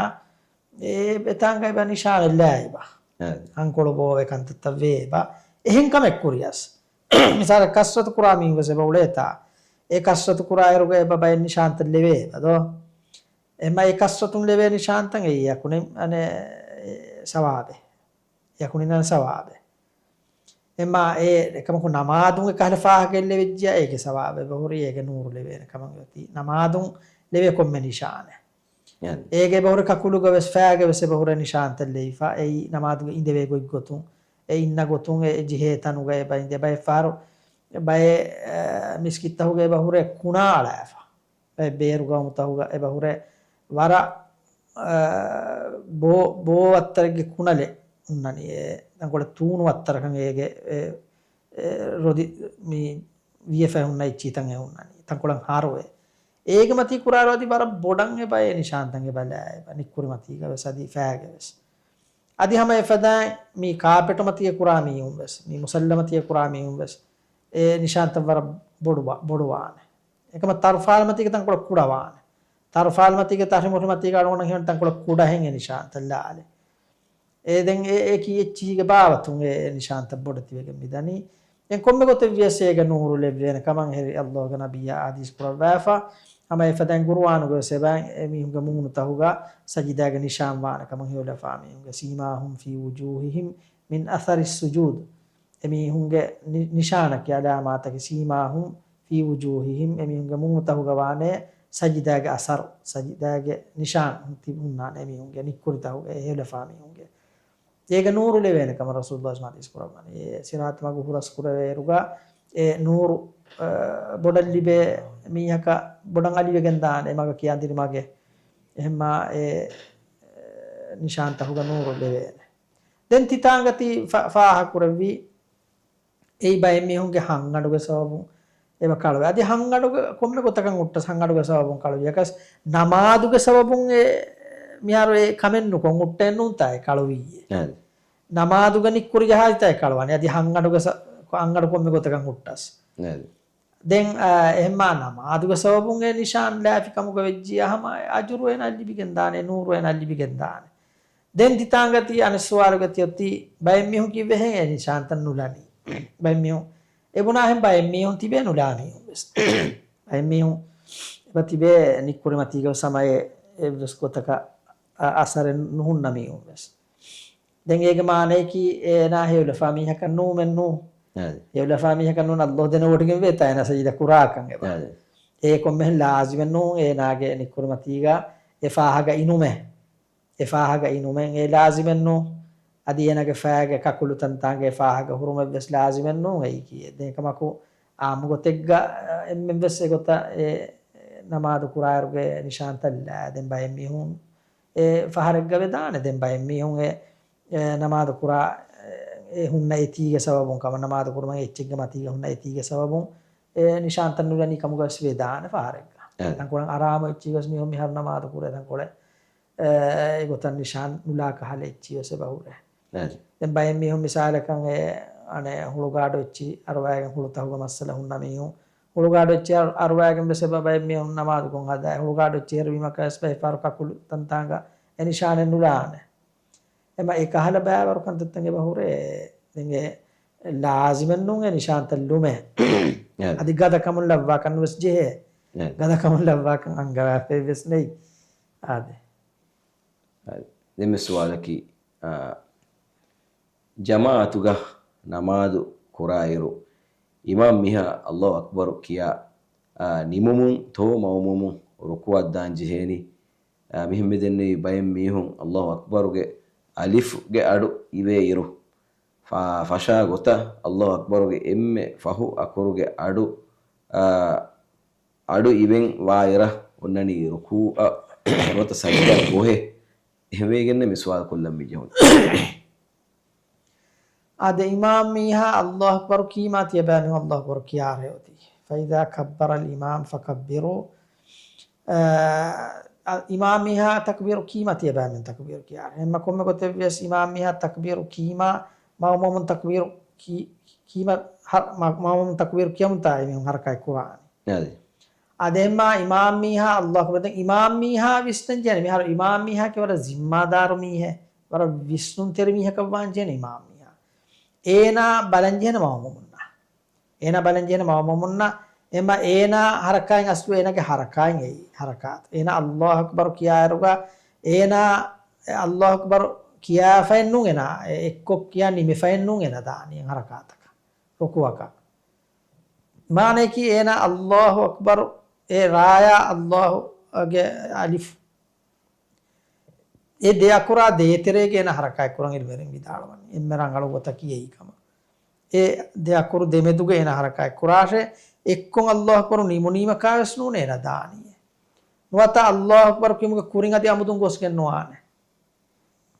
އެ އެތާނގަ އެބަ ނިޝާނެއް ލާ އެބަ. އެ. ހަންކޮޅު ބޯވެ ކަންތައްތައް ވޭ އެބަ. އެހެން ކަމެއް ކުރިޔަސް. މިސާލަށް ކަސްރަތު ކުރާ މީހުން ވެސް އެބަ އުޅޭތާ. އެ ކަސްރަތު ކުރާ އިރުގަ އެބަ ބައެއް ނިޝާންތައް ލެވޭ އެބަ ދޯ. އެމަ އެ ކަސްރަތުން ލެވޭ ނިޝާންތައް އެއީ އެކުނި އަނެ ސަވާބެއް. އެކުނިން އަނެ ސަވާބެއް. އެމާ އެ އެކަމަކު ނަމާދުން އެކަހަލަ ފާހަގައެއް ލެވިއްޖެޔާ އޭގެ ސަވާބެއް އެބަހުރި އޭގެ ނޫރު ލެވޭނެ ކަމަށް އޮތީ. ނަމާދުން ލެވޭ ކޮންމެ ނިޝާނެއް. އެ. އޭގެ އެބަހުރި ކަކުލުގަ ވެސް ފާގެ ވެސް އެބަހުރެ ނިޝާންތައް ލެވިފަ. އެއީ ނަމާދުގަ އިނދެވޭ ގޮތްގޮތުން. އެ އިންނަ ގޮތުން އެ ޖެހޭ ތަނުގަ އެބަ އިނދެ. ބައެއް ފަހަރު ބައެއް، އެ، މިސްކިތްތަހުގަ އެބަހުރެ ކުނާ އަޅާފަ. ބައެއް ބޭރު ގައުމުތަހުގަ އެބަހުރެ ވަރަށް، އަ، ބޯ-، ބޯ ވައްތަރެއްގެ ކުނަލެއް ހުންނަނީ އެ ތަންކޮޅެއް ތޫނު ވައްތަރަކަށް އޭގެ އެ، އެ، ރޮދި މި ވިޔެފައި ހުންނަ އެއްޗިހިތައް އެ ހުންނަނީ. ތަންކޮޅަށް ހާރުވޭ. އޭގެ މަތީ ކުރާއިރު އަދި ވަރަށް ބޮޑަށް އެބަ އެ ނިޝާންތައް އެބަ ލާ އެބަ ނިއްކުރި މަތީގަ ވެސް އަދި ފައިގަ ވެސް. އަދި ހަމަ އެފަދައިން މި ކާޕެޓު މަތީގަ ކުރާ މީހުން ވެސް، މި މުސައްލަ މަތީގަ ކުރާ މީހުން ވެސް އެ ނިޝާންތައް ވަރަށް ބޮޑު ވާ-، ބޮޑުވާނެ. އެކަމަ ތަރުފާލް މަތީގަ ތަންކޮޅެއް ކުޑަވާނެ. ތަރުފާލް މަތީގަ ތަށިމުށި މަތީގަ އަޅުގަނޑަށް ހީވަނީ ތަންކޮޅެއް ކުޑަހެން އެ ނިޝާންތައް ލާލެ. އެ ދެން އެ، އެ ކީ އެއްޗިހީގެ ބާވަތުން އެ، އެ ނިޝާންތައް ބޮޑެތިވެގެން މިދަނީ. ދެން ކޮންމެ ގޮތެއް ވިޔަސް އޭގެ ނޫރު ލެއްވޭނެ ކަމަށް އެހެރީ އައްލާހުގެ ނަބިއްޔާ އާދީސް ކުރައްވާފަ. ހަމަ އެފަދައިން ގުރުއާނުގަ ވެސް އެބައިން އެމީހުންގެ މޫނުތަހުގަ ސަޖިދާގެ ނިޝާން ވާނެ ކަމަށް ހެޔޮލަފާ މީހުންގެ سيماهم في وجوههم من أثر السجود. އެމީހުންގެ ނި-، ނިޝާނަކީ އަލާމާތަކީ سيماهم في وجوههم، އެމީހުންގެ މޫނުތަހުގަ ވާނެ ސަޖިދާގެ އަސަރު، ސަޖިދާގެ ނިޝާން ތި ހުންނާނެ އެމީހުންގެ ނިއްކުރިތަހުގަ އެ ހެޔޮލަފާ މީހުންގެ. އޭގެ ނޫރު ލެވޭނެ ކަމަށް ރަސޫލުﷲ ޙަދީސް ކުރައްވަނީ. އެ ޞިރާޠު މަގު ހުރަސް ކުރެވޭއިރުގަ އެ ނޫރު، އަ، ބޮޑަށް ލިބޭ މީހަކަށް ބޮޑަށް އަލިވެގެން ދާނެ އެ މަގަކީ އަނދިރި މަގެއް. އެހެންމާ އެ، އެ، ނިޝާންތަހުގަ ނޫރު ލެވޭނެ. ދެން ތިތާނގަތީ ފާ-، ފާހަގަކުރެއްވީ އެއީ ބައެއް މީހުންގެ ހަންގަނޑުގެ ސަބަބުން އެބަ ކަޅުވޭ. އަދި ހަންގަނޑުގެ ކޮންމެ ގޮތަކަށް ހުއްޓަސް ހަންގަނޑުގެ ސަބަބުން ކަޅުވިޔަކަސް ނަމާދުގެ ސަބަބުން އެ މިހާރު އެ ކަމެއް ނުކޮށް ހުއްޓޭ ނޫންތާ އެ ކަޅުވީއޭ. އެ. ނަމާދުގަ ނިއްކުރި ޖަހާއިތާ އެ ކަޅުވާނެ. އަދި ހަންގަނޑުގެ ސަ-، ހަންގަނޑު ކޮންމެ ގޮތަކަށް ހުއްޓަސް. އެ. ދެން، އާ، އެހެންމާ ނަމާދުގެ ސަބަބުން އެ ނިޝާން ލާފި ކަމުގަ ވެއްޖިޔާ ހަމަ އަޖުރު އޭނާ ލިބިގެން ދާނެ، ނޫރު އޭނާ ލިބިގެން ދާނެ. ދެން ތިތާނގަތީ އަނެއް ސުވާލުގަ ތިއޮތީ ބައެއް މީހުން ކިއްވެހެން އެ ނިޝާންތައް ނުލަނީ؟ ބައެއް މީހުން އެ ބުނާހެން ބައެއް މީހުން ތިބޭ ނުލާ މީހުން ވެސް. ބައެއް މީހުން އެބަ ތިބޭ ނިއްކުރި މަތީގަ ސަމައެއް އެއްވެސް ގޮތަކަށް އަ-، އަސަރެއް ނުހުންނަ މީހުން ވެސް. ދެން އޭގެ މާނަޔަކީ އޭނާ ހެޔޮލަފާ މީހަކަށް ނޫމެއް ނޫ. އަދި. ހެޔޮލަފާ މީހަކަށް ނޫން އައްލޯ ދެނެވޮޑިގެން ވޭތާ އޭނާ ސަޖިދަ ކުރާކަން އެބަ. އަދި. އޭ ކޮންމެހެން ލާޒިމެއް ނޫން އޭނާގެ ނިއްކުރި މަތީގަ އެ ފާހަގަ އިނުމެއް. އެ ފާހަގަ އިނުމެއް އެ ލާޒިމެއް ނޫން. އަދި އޭނާގެ ފައިގެ ކަކުލު ތަންތާނގެ އެ ފާހަގަ ހުރުމެއް ވެސް ލާޒިމެއް ނޫން އެއީކީ. ދެން އެކަމަކު އާއްމު ގޮތެއްގަ އެންމެން ވެސް އެގޮތަށް އެ ނަމާދު ކުރާއިރުގެ ނިޝާންތައް ލާ. ދެން ބައެއް މީހުން އެ ފަހަރެއްގަ ވެދާނެ. ދެން ބައެއް މީހުން އެ، އެ، ނަމާދު ކުރާ، އެ، އެ ހުންނަ އެތީގެ ސަބަބުން ކަމަށް ނަމާދު ކުރުމަށް އެއްޗެއްގެ މަތީގަ ހުންނަ އެތީގެ ސަބަބުން އެ ނިޝާންތައް ނުލަނީ ކަމުގަ ވެސް ވެދާނެ ފަހަރެއްގަ. އެ. ތަންކޮޅެއް އަރާމު އެއްޗިހި ވެސް މީހުން މިހާރު ނަމާދު ކުރޭ ތަންކޮޅެއް، އެ، އެގޮތަށް ނިޝާން ނުލާ ކަހަލަ އެއްޗިހި ވެސް އެބަ ހުރޭ. އެ. ދެން ބައެއް މީހުން މިސާލަކަށް އެ، އަނެއް ހުޅުގާޑު އެއްޗިހި އަރުވައިގެން ހުޅުތަހުގަ މައްސަލަ ހުންނަ މީހުން ހުޅުގާޑު އެއްޗިހި އަރު-، އަރުވައިގެން ވެސް އެބަ ބައެއް މީހުން ނަމާދުކޮށް ހަދާ. ހުޅުގާޑު އެއްޗިހި ހެރިވީމަކާ ވެސް ބައެއް ފަހަރު ކަކުލު ތަންތާނގަ އެ ނިޝާނެއް ނުލާނެ. އެމަ އެ ކަހަލަ ބައިވަރު ކަންތައްތައް އެބަ ހުރޭ. ދެން އެ ލާޒިމެއް ނޫން އެ ނިޝާންތައް ލުމެ. އެ. އަދި ގަދަކަމުން ލައްވާކަން ވެސް ޖެހޭ. އެ. ގަދަކަމުން ލައްވާކަން އަންގަވާފައެއް ވެސް ނެތް. އާދެ. އާދެ. ދެން މި ސުވާލަކީ، އާ، ޖަމާޢަތުގަ ނަމާދު ކުރާއިރު، އިމާމް މީހާ އައްލާހު އަކްބަރު ކިޔާ، އާ، ނިމުމުން ތޯ މައުމޫމުން ރުކޫޢަށް ދާން ޖެހޭނީ؟ އާ، މިހެން މިދެންނެވި ބައެއް މީހުން އައްލާހު އަކްބަރުގެ އަލިފްގެ އަޑު އިވޭ އިރު، ފާ-، ފަށާ ގޮތަށް އައްލާހު އަކްބަރުގެ އެންމެ ފަހު އަކުރުގެ އަޑު، އާ، އަޑު އިވެން ވާއިރަށް އޮންނަނީ ރުކޫޢަށް ނުވަތަ ސަޖިދައަށް ގޮހޭ؟ އެހެންވެގެންނެއް މި ސުވާލު ކޮށްލަން މި ޖެހުނީ. އާދެ، އިމާމް މީހާ އައްލާހު އަކްބަރު ކީމާ ތިޔަބައިމީހުން އައްލާހު އަކްބަރު ކިޔާރޭ އޮތީ. فإذا كبر الإمام فكبروا. އާ، އިމާމް މީހާ ތަކްބީރު ކީމާ ތިޔަބައިމީހުން ތަކްބީރު ކިޔާރޭ. އެހެންމަ ކޮންމެ ގޮތެއްވިޔަސް އިމާމް މީހާ ތަކްބީރު ކީމާ މައުމޫމުން ތަކްބީރު ކީ-، ކީމާ ހަ-، މަ-، މައުމޫމުން ތަކްބީރު ކިޔަމުންތާ އެމީހުން ހަރަކާތް ކުރާނީ. އާދެ. އާދެ، އެހެންމާ އިމާމް މީހާ އައްލާހު އަކްބަރު. ދެން އިމާމް މީހާ ވިސްނަން ޖެހޭނެ. މިހާރު އިމާމް މީހާ ކި ވަރަށް ޒިންމާދާރު މީހެއް، ވަރަށް ވިސްނުންތެރި މީހަކަށް ވާން ޖެހޭނެ އިމާމް މީހާ. އޭނާ ބަލަން ޖެހޭނެ މައުމޫމުންނަށް. އޭނާ ބަލަން ޖެހޭނެ މައުމޫމުންނަށް. އެމަ އޭނާ ހަރަކާތް އަސްލު އޭނާގެ ހަރަކާތް އެއީ ހަރަކާތު. އޭނާ އައްލާހު އަކްބަރު ކިޔާއިރުގަ އޭނާ އައްލާހު އަކްބަރު ކިޔާފައެއް ނޫން އޭނާ އެ އެއްކޮށް ކިޔާ ނިމިފައެއް ނޫން އޭނާ ދާނީ ހަރަކާތަކަށް. ރުކޫޢަކަށް. މާނަޔަކީ އޭނާ އައްލާހު އަކްބަރު އެ ރާޔާ އައްލާހުގެ އަލިފް. އެ ދެ އަކުރާ ދޭތެރޭގަ އޭނާ ހަރަކާތް ކުރަން އިލްމުވެރިން ވިދާޅުވަނީ. އެންމެ ރަނގަޅު ގޮތަކީ އެއީ ކަމަށް. އެ ދެ އަކުރު ދެމެދުގަ އޭނާ ހަރަކާތް ކުރާށޭ، އެއްކޮށް އައްލާހު އަކްބަރު ނިމުނީމަކާ ވެސް ނޫނޭ އޭނާ ދާނީ. ނުވަތަ އައްލާހު އަކްބަރު ކިޔުމުގެ ކުރިން އަދި އަމުދުން ގޮސްގެން ނުވާނެ.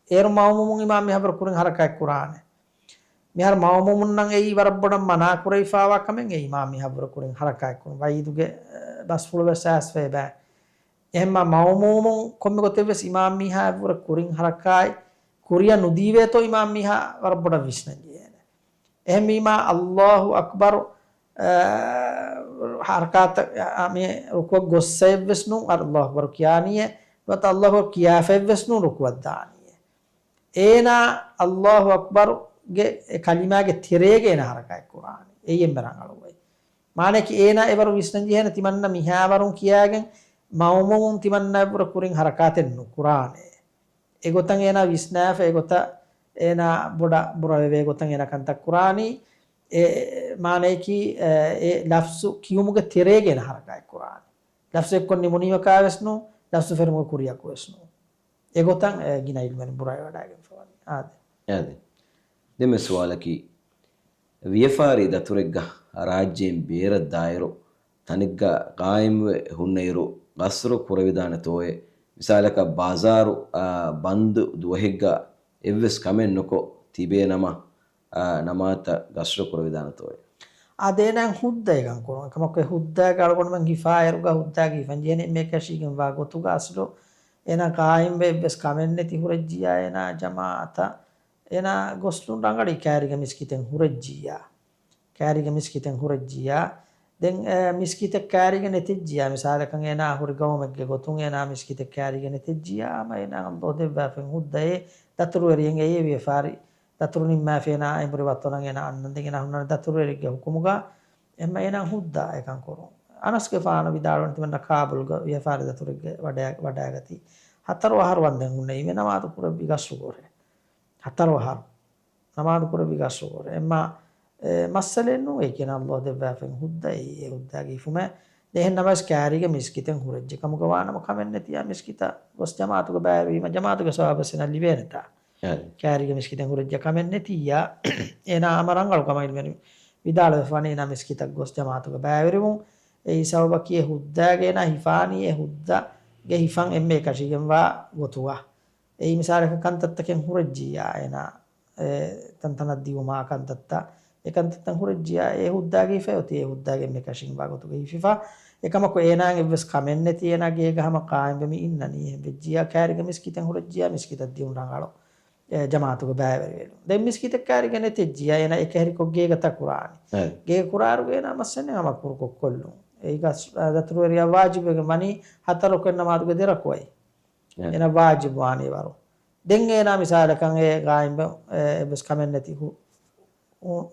އޭރު މައުމޫމުން އިމާމް މިހާރު ކުރިން ހަރަކާތް ކުރާނެ. މިހާރު މައުމޫމުންނަށް އެއީ ވަރަށް ބޮޑަށް މަނާ ކުރެވިފާވާ ކަމެއް އެ އިމާމް މިހާ ވުރެ ކުރިން ހަރަކާތް ކުރުން. ވައީދުގެ، އެ، ބަސްފުޅު ވެސް އައިސްފައި ބާ. އެހެންމާ މައުމޫމުން ކޮންމެ ގޮތެއް ވެސް އިމާމް މީހާ ވުރެ ކުރިން ހަރަކާތް ކުރިއަށް ނުދީވޭތޯ އިމާމް މީހާ ވަރަށް ބޮޑަށް ވިސްނަން ޖެހޭނެ. އެހެންވީމާ، އައްލާހު އަކްބަރު، އަ، ހަރަކާތަށް، އަ، މި ރުކުއަށް ގޮއްސައެއް ވެސް ނޫން، އައްލާހު އަކްބަރު ކިޔާނީއޭ، ނުވަތަ އައްލާހު އަކްބަރު ކިޔާފައެއް ވެސް ނޫން ރުކުއަށް ދާނީއޭ. އޭނާ އައްލާހު އަކްބަރުގެ އެ ކަލިމާގެ ތެރޭގަ އޭނާ ހަރަކާތް ކުރާނީ. އެއީ އެންމެ ރަނގަޅު ގޮތް. މާނައަކީ އޭނާ އެވަރު ވިސްނަން ޖެހޭނެ ތިމަންނަ މިހާވަރުން ކިޔާގެން މައުމޫމުން ތިމަންނަ އެއްވުރެ ކުރިން ހަރަކާތެއް ނުކުރާނެ. އެގޮތަށް އޭނާ ވިސްނާފަ، އެގޮތަށް އޭނާ ބޮޑަށް ބުރަވެވޭ ގޮތަށް އޭނާ ކަންތައް ކުރާނީ. އެ މާނައަކީ، އެ، އެ ލަފްޒު ކިޔުމުގެ ތެރޭގަ އޭނާ ހަރަކާތް ކުރާނީ. ލަފްޒެއްކޮށް ނިމުނީމަކާ ވެސް ނޫން، ލަފްޒު ފެރުމުގެ ކުރިއަކު ވެސް ނޫން. އެގޮތަށް، އެ، ގިނަ އިލްމުވެރިން ބުރަވެވަޑައިގެންފަވަނީ. އާދެ. އާދެ. ދެންމެ ސުވާލަކީ، ވިޔަފާރި ދަތުރެއްގަ ރާއްޖޭން ބޭރަށް ދާއިރު، ތަނެއްގަ ގާއިމްވެ ހުންނައިރު، ގަސްރު ކުރެވިދާނެތޯއޭ؟ މިސާލަކަށް، ބާޒާރު، އާ، ބަންދު ދުވަހެއްގަ އެއްވެސް ކަމެއް ނުކޮށް ތިބޭ ނަމަ، އާ، ނަމާދަށް ގަސްރު ކުރެވިދާނެތޯއޭ؟ އާދެ، އޭނާ ހުއްދަ އެކަން ކުރުން. އެކަމަކު އެ ހުއްދައިގަ އަޅުގަނޑުމެން ހިފާއިރުގަ ހުއްދައިގަ ހިފަން ޖެހޭނެ އެންމެ އެކަށީގެންވާ ގޮތުގަ އަސްލު އޭނާ ގާއިމްވެ އެއްވެސް ކަމެއް ނެތި ހުރެއްޖިޔާ އޭނާ ޖަމާއަތަށް އޭނާ ގޮސްލުން ރަނގަޅީ ކައިރީގެ މިސްކިތެއް ހުރެއްޖިއްޔާ. ކައިރީގެ މިސްކިތެއް ހުރެއްޖިއްޔާ. ދެން، އެ، މިސްކިތެއް ކައިރީގަ ނެތެއްޖިއްޔާ. މިސާލަކަށް އޭނާ ހުރި ގައުމެއްގެ ގޮތުން އޭނާ މިސްކިތެއް ކައިރީގަ ނެތެއްޖިއްޔާ. ހަމަ އޭނާ އައްލާހު ދެއްވާފައި ހުއްދަ އެ ދަތުރުވެރިއެއް އެ ވިޔަފާރި ދަތުރު ނިންމާފަ އޭނާ އެނބުރި ވައްތަނަށް އޭނާ އަންނަން ދެން އޭނާ ހުންނާނެ ދަތުރުވެރިއެއްގެ ހުކުމުގަ. އެހެންމަ އޭނާ ހުއްދަ އެކަން ކުރުން. އަނަސްގެފާނު ވިދާޅުވަނީ ތިމަންނަ ކާބުލްގަ ވިޔަފާރި ދަތުރެއްގެ ވަޑައި-، ވަޑައިގަތީ. ހަތަރު އަހަރު ވަންދެން ހުންނެވީމޭ ނަމާދު ކުރެއްވި ގަސްރު ކުރޭ. ހަތަރު އަހަރު. ނަމާދު ކުރެއްވި ގަސްރު ކުރޭ. އެމާ، އެ، މައްސަލައެއް ނޫން އެކި އައްލާހު ދެއްވާފައި ހުއްދަ އެއީ އެ ހުއްދައިގެ ހިފުމޭ. ދެން އެހެން ނަމަވެސް ކައިރީގެ މިސްކިތެއް ހުރެއްޖެ ކަމުގަ ވާނަމަ ކަމެއް ނެތިއްޔާ މިސްކިތަށް ގޮސް ޖަމާއަތުގަ ބައިވެރިވީމަ ޖަމާއަތުގެ ސަވާބެއް އޭނާ ލިބޭނެތާ. އެ. ކައިރީގެ މިސްކިތެއް ހުރެއްޖެ ކަމެއް ނެތިއްޔާ. އޭނާ ހަމަ ރަނގަޅު ކަމަށް އިލްމުވެރިން ވިދާޅުވެފަވަނީ އޭނާ މިސްކިތަށް ގޮސް ޖަމާއަތުގަ ބައިވެރިވުން. އެއީ ސަބަބަކީ އެ ހުއްދައިގަ އޭނާ ހިފާނީ އެ ހުއްދަގެ ހިފަން އެންމެ އެކަށީގެންވާ ގޮތުގަ. އެއީ މިސާލަކަށް ކަންތައްތަކެއް ހުރެއްޖިއްޔާ އޭނާ އެ، ތަންތަނަށް ދިއުމާ ކަންތައްތައް، އެ ކަންތައްތައް ހުރެއްޖިއްޔާ އެ ހުއްދައިގަ ހިފައި އޮތީ އެ ހުއްދައިގެ އެންމެ ކަށީގެންވާ ގޮތުގަ ހިފިފަ. އެކަމަކު އޭނާއަށް އެއްވެސް ކަމެއް ނެތި އޭނާ ގޭގަ ހަމަ ޤާއިމްވެ މި އިންނަނީ. އެހެން ވެއްޖިއްޔާ ކައިރީގެ މިސްކިތެއް ހުރެއްޖިއްޔާ މިސްކިތަށް ދިއުން ރަނގަޅު، އެ، ޖަމާއަތުގަ ބައިވެރިވެލުން. ދެން މިސްކިތެއް ކައިރީގަ ނެތެއްޖިއްޔާ އޭނާ އެކަހެރިކޮށް ގޭގަ ތަކުރާނީ. އެ. ގޭގަ ކުރާއިރު އޭނާ މައްސަލައެއް ހަމަ ކުރުކޮށް ކޮށްލުން. އެއީ ގަސް-، އަ، ދަތުރުވެރިޔާ ވާޖިބުވެގެން ވަނީ ހަތަރު ރުކުން ނަމާދުގެ ދެ ރަކުޢަތް. އެ. އޭނާ ވާޖިބު ވާނީ ވަރު. ދެން އޭނާ މިސާލަކަށް އެ ގާއިމް އެ އެއްވެސް ކަމެއް ނެތި ހު-، ހު-،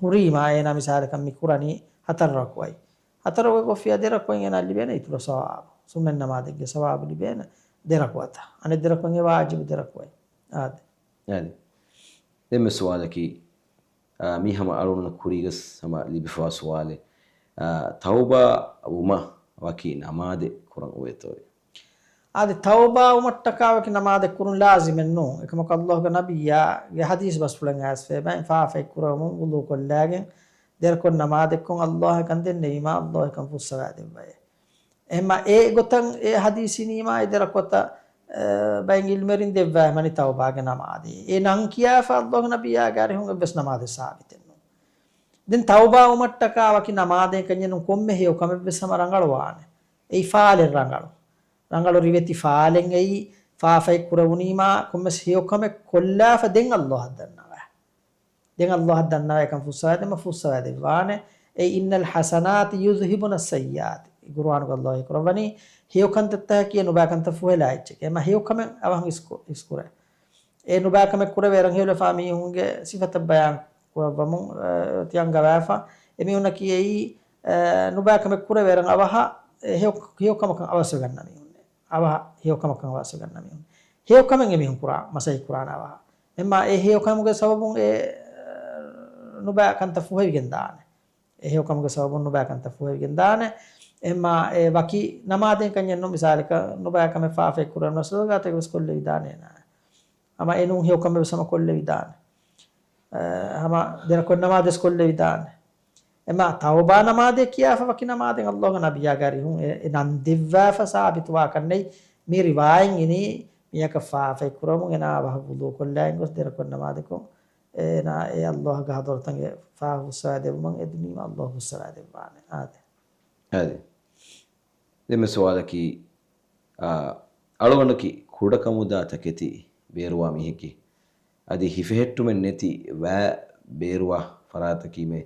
ހުރީމާ އޭނާ މިސާލަކަށް މި ކުރަނީ ހަތަރު ރަކުޢަތް. ހަތަރު ގޮތް ކޮށްފިޔާ ދެ ރަކުޢަތް އޭނާ ލިބޭނެ އިތުރަށް ސަވާބު. ސުންނަތް ނަމާދެއްގެ ސަވާބު ލިބޭނެ ދެ ރަކުޢަތަށް. އަނެއް ދެ ރަކުޢަތް އެ ވާޖިބު ދެ ރަކުޢަތް. އާދެ. އާދެ. ދެންމެ ސުވާލަކީ، އާ، މީ ހަމަ އަޅުގަނޑު ކުރީގަސް ހަމަ ލިބިފަވާ ސުވާލެއް. އާ، ތައުބާ ވުމަށް ވަކި ނަމާދެއް ކުރަން އޮވޭތޯއޭ؟ އާދެ، ތައުބާ ވުމަށްޓަކާ ވަކި ނަމާދެއް ކުރުން ލާޒިމެއް ނޫން. އެކަމަކު އައްލާހުގެ ނަބިއްޔާގެ ޙަދީޘް ބަސްފުޅެއް އައިސްފައި ބައިން ފާފައި ކުރެވެމުން ވުޟޫ ކޮށްލާގެން ދެ ރަކުޢަތް ނަމާދެއްކޮށް އައްލާހަށް ކަން ދެންނެވީމާ އައްލާހު އެކަން ފުއްސަވާ ދެއްވައޭ. އެހެންމާ އެ ގޮތަށް އެ ޙަދީޘީ ނީމާ އެ ދެ ރަކުޢަތަށް، އަ، ބައެއް ޢިލްމުވެރިން ދެއްވާ ހަމަ ތައުބާގެ ނަމާދޭ. އެ ނަން ކިޔާފަ އައްލާހުގެ ނަބިއްޔާގެ އަރިހުން އެއްވެސް ނަމާދެއް ސާބިތެއް ނޫން. ދެން ތައުބާ ވުމަށްޓަކާ ވަކި ނަމާދެއް ކަންޏެއް ނޫން. ކޮންމެ ހެޔޮ ކަމެއްވެސް ހަމަ ރަނގަޅުވާނެ. އެއީ ފާލެއް ރަނގަޅު. ރަނގަޅު ރިވެތި ފާލެއް އެއީ ފާފައެއް ކުރެވުނީމާ ކޮންމެސް ހެޔޮ ކަމެއް ކޮށްލާފަ ދެން އައްލާހަށް ދަންނަވާ. ދެން އައްލާހަށް ދަންނަވާ އެކަން ފުއްސަވާދެމަށް ފުއްސަވާދެއްވާނެ. އެ، "إن الحسنات يذهبن السيئات." ގުރުއާނުގަ އައްލާހު ކުރައްވަނީ ހެޔޮ ކަންތައްތަކަކީ ނުބައި ކަންތައް ފުހެލާ އެއްޗެކޭ. އެމަ ހެޔޮ ކަމެއް އަވަހަށް އިސްކު-، އިސްކުރޭ. އެ ނުބައި ކަމެއް ކުރެވޭ ރަނގަޅު ހެޔޮލަފާ މީހުންގެ ސިފަތައް ބަޔާން ކުރައްވަމުން، އަ، ތި އަންގަވާފަ. އެމީހުންނަކީ އެއީ، އަ، ނުބައި ކަމެއް ކުރެވޭ ރަނގަޅު އަވަހަށް އެ ހެޔޮ، ހެޔޮ ކަމަކަށް އަވަސްވެގަންނަ މީހުންނޭ. އަވަހަށް ހެޔޮ ކަމަކަށް އަވަސްވެގަންނަ މީހުން. ހެޔޮ ކަމެއް އެމީހުން ކުރާ، މަސައްކަތް ކުރާނެ އަވަހަށް. އެމާ އެ ހެޔޮ ކަމުގެ ސަބަބުން އެ ނުބައި ކަންތައް ފުހެވިގެން ދާނެ. އެ ހެޔޮ ކަމުގެ ސަބަބުން ނުބައި ކަންތައް ފުހެވިގެން ދާނެ. އެމާ އެ ވަކި ނަމާދެއް ކަންޏެއް ނޫން. މިސާލަކަށް ނުބައި ކަމެއް ފާފައެއް ކުރެވުނަސް ސަދަގާތަކެއް ވެސް ކޮށްލެވިދާނެ އޭނާ. ހަމަ އެނޫން ހެޔޮ ކަމެއް ވެސް ހަމަ ކޮށްލެވިދާނެ. އަ، ހަމަ ދެ ރަކުޢަތް ނަމާދެއް ވެސް ކޮށްލެވިދާނެ. އެމާ ތައުބާ ނަމާދެއް ކިޔާފަ ވަކި ނަމާދެއް އައްލާހުގެ ނަބިއްޔާގެ އަރިހުން އެ، އެ ނަން ދެއްވާފަ ސާބިތުވާކަށް ނެތް. މި ރިވާޔަތް އިނީ މީހަކަށް ފާފައެއް ކުރަމުން އޭނާ އަވަހަށް ވުޟޫ ކޮށްލާ އިން ގޮސް ދެ ރަކުޢަތް ނަމާދެއް ކޮށް، އޭނާ އެ ﷲ ގެ ޙަޟްރަތަށް ފާފަ ފުއްސަވާ ދެއްވުމަށް އެދުނީމަ ﷲ ފުއްސަވާ ދެއްވާނެ. އާދެ. އާދެ. ދެންމެ ސުވާލަކީ، އާ، އަޅުގަނޑަކީ ކުޑަކަމުދާ ތަކެތި ބޭރުވާ މީހެކޭ. އަދި ހިފެހެއްޓުމެއް ނެތި ވައި ބޭރުވާ ފަރާތަކީމޭ.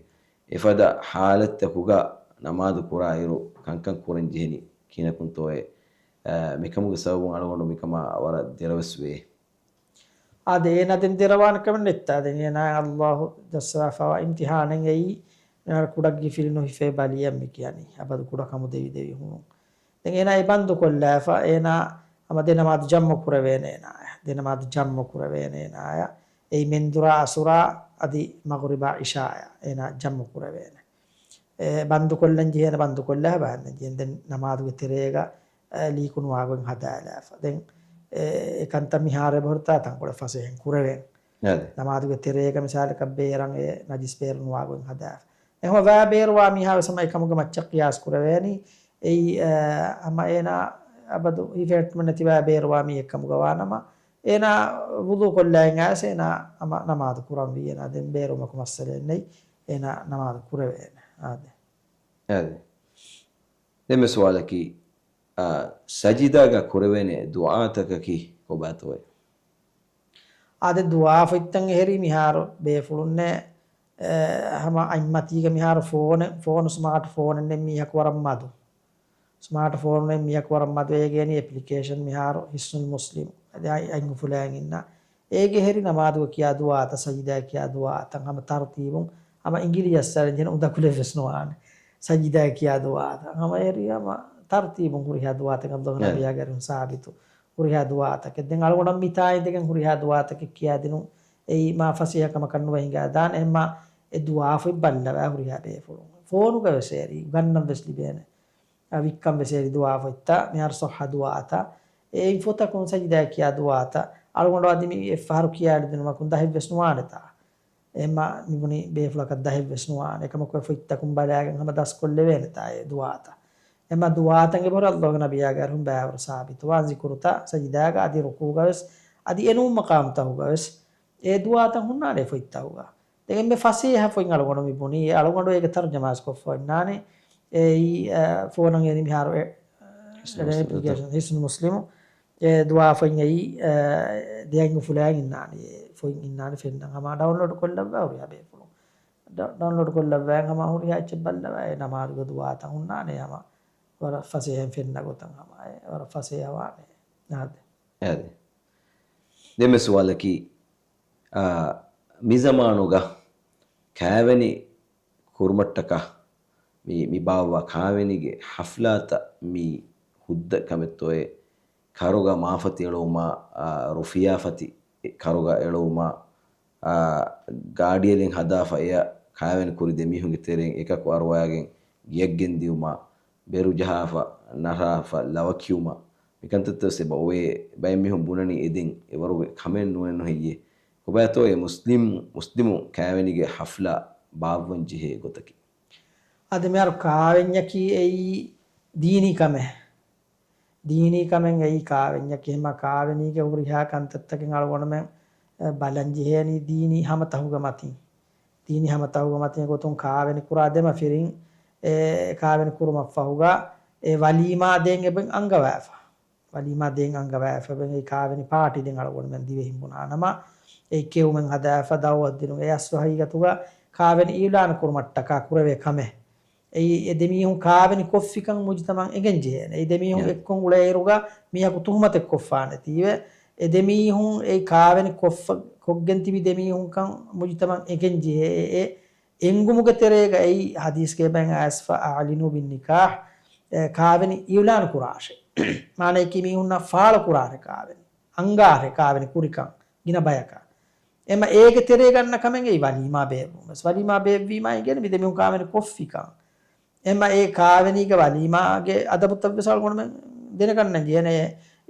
އެފަދަ ޙާލަތްތަކުގަ ނަމާދު ކުރާ އިރު ކަންކަން ކުރަން ޖެހެނީ ކިހިނަކުންތޯއޭ؟ އާ، މިކަމުގެ ސަބަބުން އަޅުގަނޑު މިކަމާ ވަރަށް ދެރަވެސް ވޭ. އާދެ، އޭނާ ދެން ދެރަވާނެ ކަމެއް ނެތްތާ. ދެން އޭނާ ﷲ ޖައްސަވާފައިވާ އިމްތިޙާނެއް އެއީ، އޭނާ ކުޑަގި ފިލިނު ހިފޭ ބަލިއެއް މި ކިޔަނީ. އަބަދު ކުޑަކަމު ދެވި ދެވި ހުނުން. ދެން އޭނާ އެ ބަންދު ކޮށްލާފަ، އޭނާ ހަމަ ދެ ނަމާދު ޖަމްޢު ކުރެވޭނެ އޭނާޔަށް. ދެ ނަމާދު ޖަމްޢު ކުރެވޭނެ އޭނާޔަށް. އެއީ މެންދުރާ އަސުރާ އަދި މަޣުރިބާ އިޝާޔާ އޭނާ ޖަމްޢު ކުރެވޭނެ. އެ ބަންދު ކޮށްލަން ޖެހޭނެ ބަންދު ކޮށްލާ ބަހަންނަން ޖެހޭނެ. ދެން ނަމާދުގެ ތެރޭގަ، އެ، ލީކު ނުވާގޮތް ހަދާލާފަ. ދެން އެ، އެ ކަންތައް މިހާރު އެބަހުރިތާ ތަންކޮޅެއް ފަސޭހައިން ކުރެވޭނެ. އާދެ. ނަމާދުގެ ތެރޭގަ މިސާލަކަށް ބޭރަށް އެ ނަޖިސް ބޭރު ނުވާގޮތް ހަދާފަ. އެ ހަމަ ވައި ބޭރުވާ މީހާ ވެސް ހަމަ އެކަމުގެ މައްޗަށް ޤިޔާސް ކުރެވޭނީ. އެއީ، އެ، ހަމަ އޭނާ އަބަދު ހިފެހެއްޓުމެއް ނެތި ވައި ބޭރުވާ މީހެއް ކަމުގަ ވާނަމަ، އޭނާ ވުޟޫ ކޮށްލައިގެން އައިސް އޭނާ ހަމަ ނަމާދު ކުރަންވީ. އޭނާ ދެން ބޭރުވުމަކު މައްސަލައެއް ނެތް. އޭނާ ނަމާދު ކުރެވޭނެ. އާދެ. އާދެ. ދެންމެ ސުވާލަކީ، އާ، ސަޖިދާގަ ކުރެވޭނެ ދުޢާތަކަކީ ކޮބާތޯއޭ؟ އާދެ، ދުޢާފޮތްތައް އެހެރީ މިހާރު ބޭފުޅުންނެއް، އެ، ހަމަ އަތްމަތީގަ މިހާރު ފޯނެއް، ފޯނު، ސްމާޓް ފޯނެއް ނެތް މީހަކު ވަރަށް މަދު. ސްމާޓް ފޯނެއް ނެތް މީހަކު ވަރަށް މަދު. އޭގެ އެނީ އެޕްލިކޭޝަން މިހާރު ޙިޞްނުލް މުސްލިމް. އަދި އަތް، އަތް އުފުލައިގެން އިންނަ. އޭގެ އެހެރީ ނަމާދުގަ ކިޔާ ދުޢާތައް، ސަޖިދާ ކިޔާ ދުޢާތައް ހަމަ ތަރުތީބުން ހަމަ އިނގިލި ޖައްސާލަން ޖެހޭނެ އުނދަގުލެއް ވެސް ނުވާނެ. ސަޖިދާ ކިޔާ ދުޢާތައް ހަމަ އެހެރީ ހަމަ ތަރުތީބުން ހުރިހާ ދުޢާތަކެއް އައްލާހު ނަބިއްޔާގެ އަރިހުން ސާބިތު ހުރިހާ ދުޢާތަކެއް. ދެން އަޅުގަނޑަށް މިތާ އިނދެގެން ހުރިހާ ދުޢާތަކެއް ކިޔާދިނުން އެއީ މާ ފަސޭހަ ކަމަކަށް ނުވެ ހިނގާދާނެ. އެހެންމާ އެ ދުޢާފޮތް ބައްލަވާ ހުރިހާ ބޭފުޅުން. ފޯނުގަ ވެސް އެހެރީ، ގަންނަން ވެސް ލިބޭނެ. އަ، ވިއްކަން ވެސް އެހެރީ ދުޢާފޮތްތައް، މިހާރު ޞައްޙަ ދުޢާތައް. އެ އިން ފޮތަކުން ސަޖިދާ ކިޔާ ދުޢާތައް. އަޅުގަނޑު އަދި މި އެއްފަހަރު ކިޔާލި ދިނުމަކުން ދަހެއް ވެސް ނުވާނެތާ. އެހެންމާ މިބުނީ ބޭފުޅަކަށް ދަހެއް ވެސް ނުވާނެ. އެކަމަކު އެ ފޮތްތަކުން ބަލާގެން ހަމަ ދަސްކޮށްލެވޭނެތާ އެ ދުޢާތައް. އެހެންމާ ދުޢާތައް އެބަހުރި އައްލާހު ނަބިއްޔާގެ އަރިހުން ބައިވަރު ސާބިތުވާން ޒިކުރުތައް ސަޖިދާގަ އަދި ރުކޫޢުގަ ވެސް އަދި އެނޫން މަޤާމުތަކުގަ ވެސް އެ ދުޢާތައް ހުންނާނެ ފޮތްތަކުގަ. ދެން އެންމެ ފަސޭހަ ފޮތް އަޅުގަނޑު މި ބުނީ، އެ އަޅުގަނޑު އޭގެ ތަރުޖަމާ ވެސް ކޮށްފަ އޮންނާނެ. އެއީ، އަ، ފޯނަށް އެދި މިހާރު އެ، ޙިޞްނުލް އެ މުސްލިމް. އެޕްލިކޭޝަން ޙިޞްނުލް މުސްލިމު. އެ ދުޢާފޮތް އެއީ، އަ، ދެއަތް އުފުލައިގެން އިންނާނެ. އެ ފޮތް އިންނާނެ ފެންނަން. ހަމަ ޑައުންލޯޑް ކޮށްލައްވާ ހުރިހާ ބޭފުޅުން. ޑަ-، ޑައުންލޯޑް ކޮށްލައްވާ ހަމަ ހުރިހާ އެއްޗެއް ބައްލަވާ އެ ނަމާދުގެ ދުޢާތައް ހުންނާނެ ހަމަ ވަރަށް ފަސޭހައިން ފެންނަ ގޮތަށް ހަމަ އެ ވަރަށް ފަސޭހަވާނެ. އާދެ. އާދެ. ދެންމެ ސުވާލަކީ، އާ، މިޒަމާނުގަ ކާވެނި ކުރުމަށްޓަކާ މި، މި ބާއްވާ ކާވެނީގެ ޙަފްލާތައް މީ ހުއްދަ ކަމެއްތޯއޭ؟ ކަރުގަ މާފަތި އެޅުވުމާ، އާ، ރުފިޔާފަތި ކަރުގަ އެޅުވުމާ، އާ، ގާޑިއެޅިން ހަދާފަ އެޔަށް ކާވެނި ކުރި ދެމީހުންގެ ތެރެއިން އެކަކު އަރުވާގެން ގެއަށް ގެންދިއުމާ، ބެރު ޖަހާފަ، ނަރާފަ، ލަވަ ކިޔުމަށް މިކަންތައްތައް ވެސް އެބަ އޮވޭ. ބައެއް މީހުން ބުނަނީ އެދެން އެވަރުގެ ކަމެއް ނުވެ ނުހެއްޔޭ. ކޮބާތޯ އެ މުސްލިމް، މުސްލިމު ކާވެނީގެ ޙަފްލާ ބާއްވަން ޖެހޭ ގޮތަކީ؟ އަދި މިހާރު ކާވެންޏަކީ އެއީ ދީނީ ކަމެއް. ދީނީ ކަމެއް އެއީ ކާވެންޏަކީ. އެހެންމާ ކާވެނީގެ ހުރިހާ ކަންތައްތަކެއް އަޅުގަނޑުމެން، އެ، ބަލަން ޖެހޭނީ ދީނީ ހަމަތަހުގެ މަތިން. ދީނީ ހަމަތަހުގެ މަތިން ގޮތުން ކާވެނި ކުރާ ދެމަފިރިން، އެ، ކާވެނި ކުރުމަށްފަހުގަ އެ ވަލީމާ ދޭން އެބަ އަންގަވާފަ. ވަލީމާ ދޭން އަންގަވާފަ އެބަ އެ ކާވެނި ޕާޓީ ދެން އަޅުގަނޑުމެން ދިވެހިން ބުނާނަމަ، އެ ކެއުމެއް ހަދާފަ، ދައުވަތު ދިނުން އެ އަސްލު ހަގީގަތުގަ ކާވެނި އިއުލާނު ކުރުމަށްޓަކާ ކުރެވޭ ކަމެއް. އެއީ އެ ދެމީހުން ކާވެނި ކޮށްފިކަން މުޖުތަމަޢަށް އެނގެން ޖެހޭނެ. އެ ދެމީހުން އެއްކޮށް އުޅޭއިރުގަ މީހަކު ތުހުމަތެއް ކޮށްފާނެތީވެ. އެ ދެމީހުން އެ ކާވެނި ކޮށްފަ-، ކޮށްގެން ތިބި ދެމީހުންކަން މުޖުތަމަޢަށް އެނގެން ޖެހޭ. އެ، އެ އެނގުމުގެ ތެރޭގައި ޙަދީޘްގެ ބައިން އައިސްފަ، "أعلنوا بالنكاح"، އެ، ކާވެނި އިއުލާނު ކުރާށޭ. މާނައަކީ މީހުންނަށް ފާޅު ކުރާށޭ ކާވެނި. އަންގާށޭ ކާވެނި ކުރިކަން ގިނަ ބަޔަކަށް. އެމަ އޭގެ ތެރޭގަ އަންނަ ކަމެއްގައި ވަލީމާ ބޭއްވުން ވެސް. ވަލީމާ ބޭއްވީމާ އިނގޭނެ މި ދެމީހުން ކާވެނި ކޮށްފިކަން. އެމަ އެ ކާވެނީގެ ވަލީމާގެ އަދަބުތައް ވެސް އަޅުގަނޑުމެން ދެނެގަންނަން ޖެހޭނެ.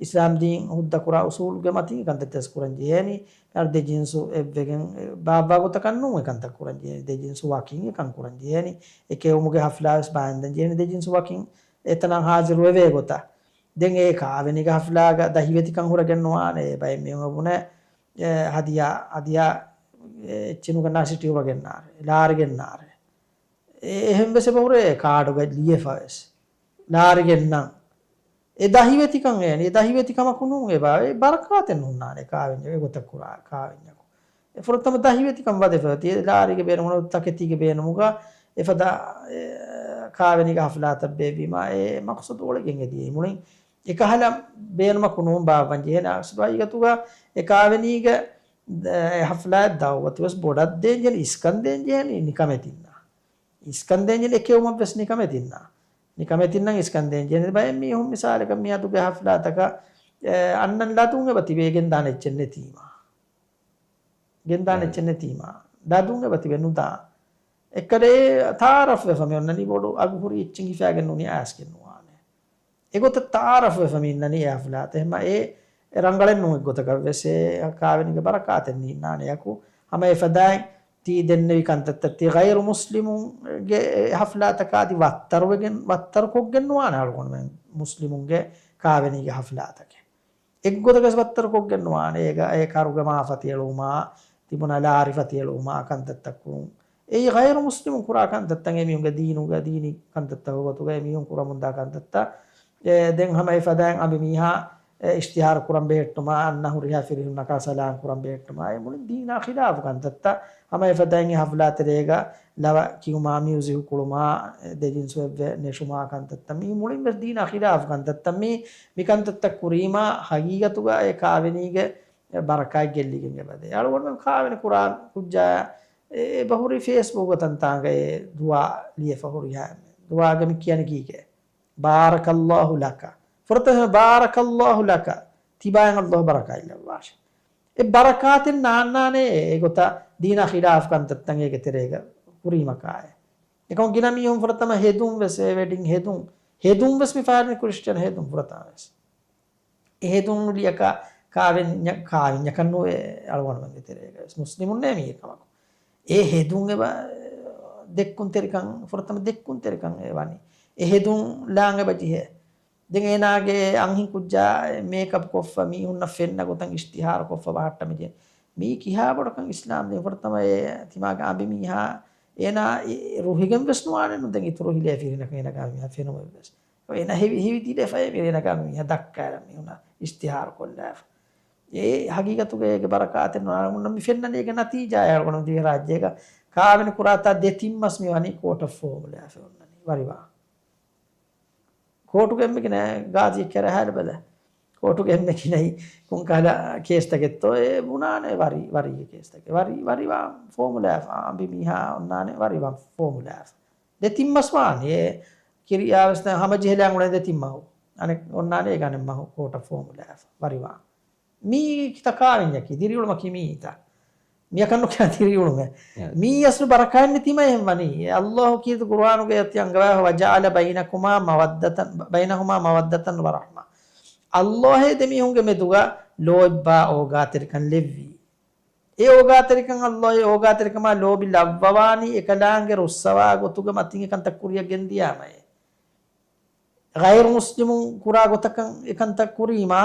އިސްލާމް ދީން ހުއްދަ ކުރާ އުސޫލުގެ މަތިން އެކަންތައް ވެސް ކުރަން ޖެހޭނީ. މިހާރު ދެ ޖިންސު އެއްވެގެން ބާއްވާ ގޮތަކަށް ނޫން އެކަންތައް ކުރަން ޖެހޭނީ. ދެ ޖިންސު ވަކިން އެކަން ކުރަން ޖެހޭނީ. އެ ކެއުމުގެ ޙަފްލާ ވެސް ބާއްވަން ޖެހޭނީ ދެ ޖިންސު ވަކިން އެތަނަށް ހާޒިރު ވެވޭ ގޮތަށް. ދެން އެ ކާވެނީގެ ޙަފްލާގަ ދަހިވެތިކަން ހުރެގެން ނުވާނެ. ބައެއް މީހުން ބުނޭ، އެ، ހަދިޔާ، ހަދިޔާ އެ އެއްޗިނުގަ ނަސިޓި ހުޅަގެންނާރެ، ލާރިގެންނާރެ. އެ އެހެން ވެސް އެބަހުރޭ ކާޑުގަ ލިޔެފަ ވެސް. ލާރިގެންނަން. އެ ދަހިވެތިކަން އޭނި، އެ ދަހިވެތި ކަމަކު ނޫން އެބާ، އެ ބަރަކާތެއް ނުންނާނެ ކާވެންޏަށް، އެ ގޮތަށް ކުރާ ކާވެންޏަކު. އެ ފުރަތަމަ ދަހިވެތިކަން ވަދެފަ އޮތީ، އެ ލާރީގެ ބޭނުމުން، ތަކެތީގެ ބޭނުމުގަ އެފަދަ، އެ، ކާވެނީގެ ހަފްލާތައް ބޭއްވީމާ، އެ މަޤްޞަދު އޮޅެގެން އެ ދިޔައީ މުޅިން. އެކަހަލަ ބޭނުމަކު ނޫން ބާއްވަން ޖެހޭނެ. އަސްލު ހަގީގަތުގަ އެ ކާވެނީގެ، އެ، ހަފްލާއަށް ދަޢުވަތު ވެސް ބޮޑަށް ދޭން ޖެހޭނެ، އިސްކަން ދޭން ޖެހޭނެ ނިކަމެތިންނާ. އިސްކަން ދޭން ޖެހޭނެ އެކެވުމަށް ވެސް ނިކަމެތިންނާ. ނިކަމެތިންނަށް އިސްކަން ދޭން ޖެހޭނެ. ބައެއް މީހުން މިސާލަކަށް މިއަދުގެ ހަފްލާތަކަށް، އެ، އަންނަން ލަދުން އެބަ ތިބޭ ގެންދާނެ އެއްޗެއް ނެތީމާ. ގެންދާނެ އެއްޗެއް ނެތީމާ. ލަދުން އެބަ ތިބެ ނުދާ. އެއްކަލޭ ތަޢާރަފް ވެފަ މި އޮންނަނީ ބޮޑު އަގު ހުރި އެއްޗެއް ހިފާގެން ނޫނީ އައިސްގެން ނުވާނެ. އެގޮތަށް ތަޢާރަފް ވެފަ މި އިންނަނީ އެ ހަފްލާތަށް. އެހެންމަ އެ، އެ ރަނގަޅެއް ނޫން އެއްގޮތަކަށް ވެސް އެ ކާވެނީގެ ބަރަކާތެއް ނީންނާނެ އެއަކު. ހަމަ އެފަދައިން ތީ ދެންނެވި ކަންތައްތައް ތީ ޣައިރު މުސްލިމުންގެ އެ ހަފްލާތަކާ އަދި ވައްތަރުވެގެން، ވައްތަރުކޮށްގެން ނުވާނެ އަޅުގަނޑުމެން މުސްލިމުންގެ ކާވެނީގެ ހަފްލާތަކެއް. އެއްގޮތަކަސް ވައްތަރުކޮށްގެން ނުވާނެ. އޭގަ އެ ކާރުގެ މާ ފަތިއެޅުވުމާ، ތިބުނަ ލާރި ފަތިއެޅުވުމާ ކަންތައްތައް ކުރުން. އެއީ ޣައިރު މުސްލިމުން ކުރާ ކަންތައްތައް، އެމީހުންގެ ދީނުގެ، ދީނީ ކަންތައްތަކުގެ ގޮތުގަ އެމީހުން ކުރަމުންދާ ކަންތައްތައް. އެ، ދެން ހަމަ އެފަދައިން އަނބިމީހާ، އެ، އިޝްތިހާރު ކުރަން ބެހެއްޓުމާ، އަންނަ ހުރިހާ ފިރިހެންނަކާ ސަލާން ކުރަން ބެހެއްޓުމާ، އެ މުޅިން ދީނާ ޚިލާފު ކަންތައްތައް. ހަމަ އެފަދައިން އެ ހަފްލާތެރޭގަ ލަވަ ކިޔުމާ، މިއުޒިކު ކުޅުމާ، އެ، ދެ ޖިންސު އެއްވެ ނެށުމާ ކަންތައްތައް، މީ މުޅިން ވެސް ދީނާ ޚިލާފު ކަންތައްތައް. މީ، މި ކަންތައްތައް ކުރީމާ، ހަގީގަތުގަ އެ ކާވެނީގެ ބަރަކާތް ގެއްލިގެން އެބަދޭ. އަޅުގަނޑުމެން ކާވެނި ކުރާ ކުއްޖާ އެ، އެބަހުރި ފޭސްބުކް ތަންތާނގައި ދުޢާ ލިޔެފަ ހުރިހާ އެންމެ. ދުޢާގަ މި ކިޔަނީ ކީކޭ؟ ބާރަކައްލާހު ލަކަ. ފުރަތަމަ ބާރަކައްލާހު ލަކަ. ތިބާއަށް އައްލާހު ބަރަކާތް ލައްވާށި. އެ ބަރަކާތެއް ނާންނާނެ އެގޮތަށް ދީނާ ޚިލާފު ކަންތައްތައް އޭގެ ތެރޭގަ ކުރީމަކާއެ. އެކަމަ ގިނަ މީހުން ފުރަތަމަ ހެދުން ވެސް އެ ވެޑިން ހެދުން. ހެދުން ވެސް މި ފައިރިން ކްރިސްޗަން ހެދުން ފުރަތަމަ ވެސް. އެ ހެދުން ލިޔަކާ ކާވެންޏަ-، ކާވެންޏަކަށް ނުވޭ އަޅުގަނޑުމެންގެ ތެރޭގަ ވެސް. މުސްލިމުންނޭ މީ އެކަމަކު. އެ ހެދުން އެބަ ދެއްކުންތެރިކަން، ފުރަތަމަ ދެއްކުންތެރިކަން އެ ވަނީ. އެ ހެދުން ލާން އެބަ ޖެހޭ. ދެން އޭނާގެ އަންހެން ކުއްޖާ މޭކަޕް ކޮށްފަ މީހުންނަށް ފެންނަ ގޮތަށް އިޝްތިހާރު ކޮށްފަ ބަހައްޓަ މި ޖެހޭ. މީ ކިހާ ބޮޑަކަން އިސްލާމް ދީން ފުރަތަމަ އެ ތިމާގެ އަނބިމީހާ އޭނާ އެ ރުހިގެން ވެސް ނުވާނެ ނު ދެން އިތުރު ހިލޭ ފިރިނަކަށް އޭނާގެ އަނބިމީހާ ފެނުމެއް ވެސް. އޭނާ ހެވި، ހެވި ދިލޭ ފައި މި އޭނާގެ އަނބިމީހާ ދައްކާލަން މީހުންނަށް އިޝްތިހާރު ކޮށްލާފަ. އެ ހަގީގަތުގަ އޭގެ ބަރަކާތެއް ނުވާނެ. މި ފެންނަނީ އޭގެ ނަތީޖާ އަޅުގަނޑު ދިވެހިރާއްޖޭގަ ކާވެނި ކުރާތާ ދެތިން މަސް މި ވަނީ ކޯޓަށް ފޯމުލާފަ އޮންނަނީ. ވަރިވާ. ކޯޓުގެ އެންމެ ގިނަ ގާޒީ ކެރަހާލި ބަލަ. ކޯޓުގެ އެންމެ ގިނައީ ކޮންކަހަލަ ކޭސްތަކެއްތޯ އެ ބުނާނެ ވަރި، ވަރީގެ ކޭސްތަކެއް. ވަރި، ވަރިވާ ފޯމުލާފަ. އަނބި މީހާ އޮންނާނެ ވަރިވާ ފޯމުލާފަ. ދެތިން މަސް ވާނެ. އެ ކިރިޔާ ވެސް ދެން ހަމަޖެހިލާން އުޅޭ ދެތިން މަހު. އަނެއް އޮންނާނެ އޭގެ އަނެއް މަހު ކޯޓަށް ފޯމުލާފަ. ވަރިވާ. މީ ކިތައް ކާވެންޏަކީ، ދިރިއުޅުމަކީ މީތަ؟ މިޔަކަށް ނުކިޔާ ދިރިއުޅުމެއް. މީ އަސްލު ބަރަކާތް ނެތީމަ އެހެން ވަނީ. އެ އައްލާހު ކީރިތި ޤުރުއާނުގައި އޮތީ އަންގަވާ، "وجعل بينكما مودة، بينهما مودة ورحمة." އައްލާހޭ ދެމީހުންގެ މެދުގަ ލޯތްބާ އޯގާތެރިކަން ލެއްވީ. އެ އޯގާތެރިކަން އައްލާހޭ އޯގާތެރިކަމާ ލޯބި ލައްވަވާނީ އެކަލާނގެ ރުއްސަވާ ގޮތުގަ މަތިން އެކަންތައް ކުރިއަށް ގެންދިޔާމައޭ. ޣައިރު މުސްލިމުން ކުރާ ގޮތަކަށް އެކަންތައް ކުރީމާ،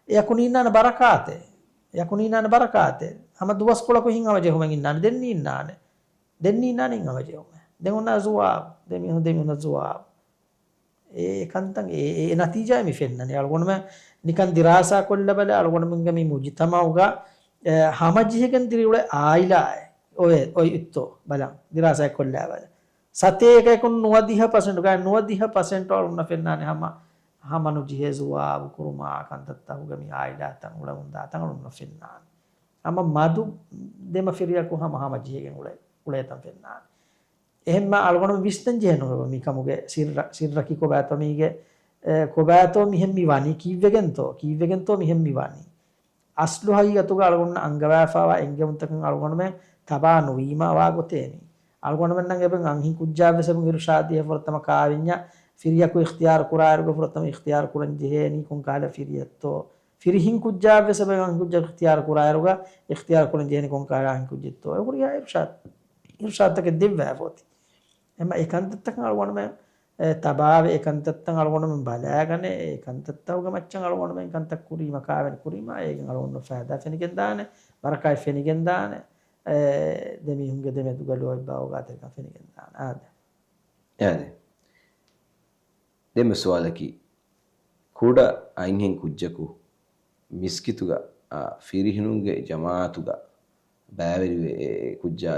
އެޔަކު ނީންނާނެ ބަރަކާތެއް. އެޔަކު ނީންނާނެ ބަރަކާތެއް. ހަމަ ދުވަސްކޮޅަކު ހިތްހަމަޖެހުމެއް އިންނާނެ. ދެން ނީންނާނެ. ދެން ނީންނާނެ ހިތްހަމަޖެހުމެއް. ދެން އޮންނާ ޒުވާބު. ދެމީހުން، ދެމީހުންނަށް ޒުވާބު. އެ، އެ ކަންތައް، އެ، އެ، އެ ނަތީޖާ މި ފެންނަނީ. އަޅުގަނޑުމެން ނިކަން ދިރާސާ ކޮށްލަބަލަ، އަޅުގަނޑުމެންގެ މި މުޖުތަމަޢުގަ، އެ، ހަމަޖެހިގެން ދިރިއުޅޭ އާއިލާއެއް އޮވޭ، އޮތްތޯ ބަލަން. ދިރާސާ ކޮށްލާބަލަ. ސަތޭކައަކުން ނުވަދިހަ ޕަސެންޓު، ގާތް ނުވަދިހަ ޕަސެންޓު އަޅުގަނޑަށް ފެންނާނެ ހަމަ، ހަމަނުޖެހޭ ޒުވާބު ކުރުމާ ކަންތައްތަކުގަ މި އާއިލާތައް އުޅެމުންދާތަން އަޅުގަނޑަށް ފެންނާނެ. ހަމަ މަދު ދެމަފިރިޔަކު ހަމަ ހަމަޖެހިގެން އުޅޭ، އުޅޭތަން ފެންނާނެ. އެހެންމަ އަޅުގަނޑު ވިސްނަން ޖެހެނު މި ކަމުގެ ސިއްރަ-، ސިއްރަކީ ކޮބާތޯ މީގެ، އެ، ކޮބާތޯ މިހެން މި ވަނީ، ކީއްވެގެންތޯ، ކީއްވެގެންތޯ މިހެން މި ވަނީ. އަސްލު ހަގީގަތުގަ އަޅުގަނޑު އަންގަވާފަވާ އެންގެވުންތަކަށް އަޅުގަނޑުމެން ތަބާ ނުވީމާ ވާ ގޮތޭ މީ. އަޅުގަނޑުމެންނަށް އެބަ އަންހެން ކުއްޖާ ވެސް އެބަ އިރުޝާދު ދިޔަ ފުރަތަމަ ކާވެންޏަށް ފިރިޔަކު އިޚްތިޔާރު ކުރާއިރުގަ ފުރަތަމަ އިޚްތިޔާރު ކުރަން ޖެހޭނީ ކޮންކަހަލަ ފިރިޔަށްތޯ. ފިރިހެން ކުއްޖާ ވެސް އެބަ އަންހެން ކުއްޖާ އިޚްތިޔާރު ކުރާއިރުގަ އިޚްތިޔާރު ކުރަން ޖެހޭނީ ކޮންކަހަލަ އަންހެން ކުއްޖެއްތޯ. އެ ހުރިހާ އިރުޝާދު، އިރުޝާދުތަކެއް ދެއްވާފަ އޮތީ. އެމަ އެ ކަންތައްތަކަށް އަޅުގަނޑުމެން އެ، ތަބާވެ އެ ކަންތައްތައް އަޅުގަނޑުމެން ބަލާގަނެ، އެ ކަންތައްތަކުގެ މައްޗަށް އަޅުގަނޑުމެން ކަންތައް ކުރީމަ ކާވެނި ކުރީމަ، އޭގެން އަޅުގަނޑު ފައިދާ ފެނިގެންދާނެ، ބަރަކާތް ފެނިގެންދާނެ. އެ، ދެމީހުންގެ ދެމެދުގަ ލޯތްބާ އޯގާތެރިކަން ފެނިގެންދާނެ. އާދެ. އާދެ. ދެންމެ ސުވާލަކީ، ކުޑަ އަންހެން ކުއްޖަކު މިސްކިތުގަ، އާ، ފިރިހެނުންގެ ޖަމާޢަތުގަ ބައިވެރިވެ، އެ ކުއްޖާ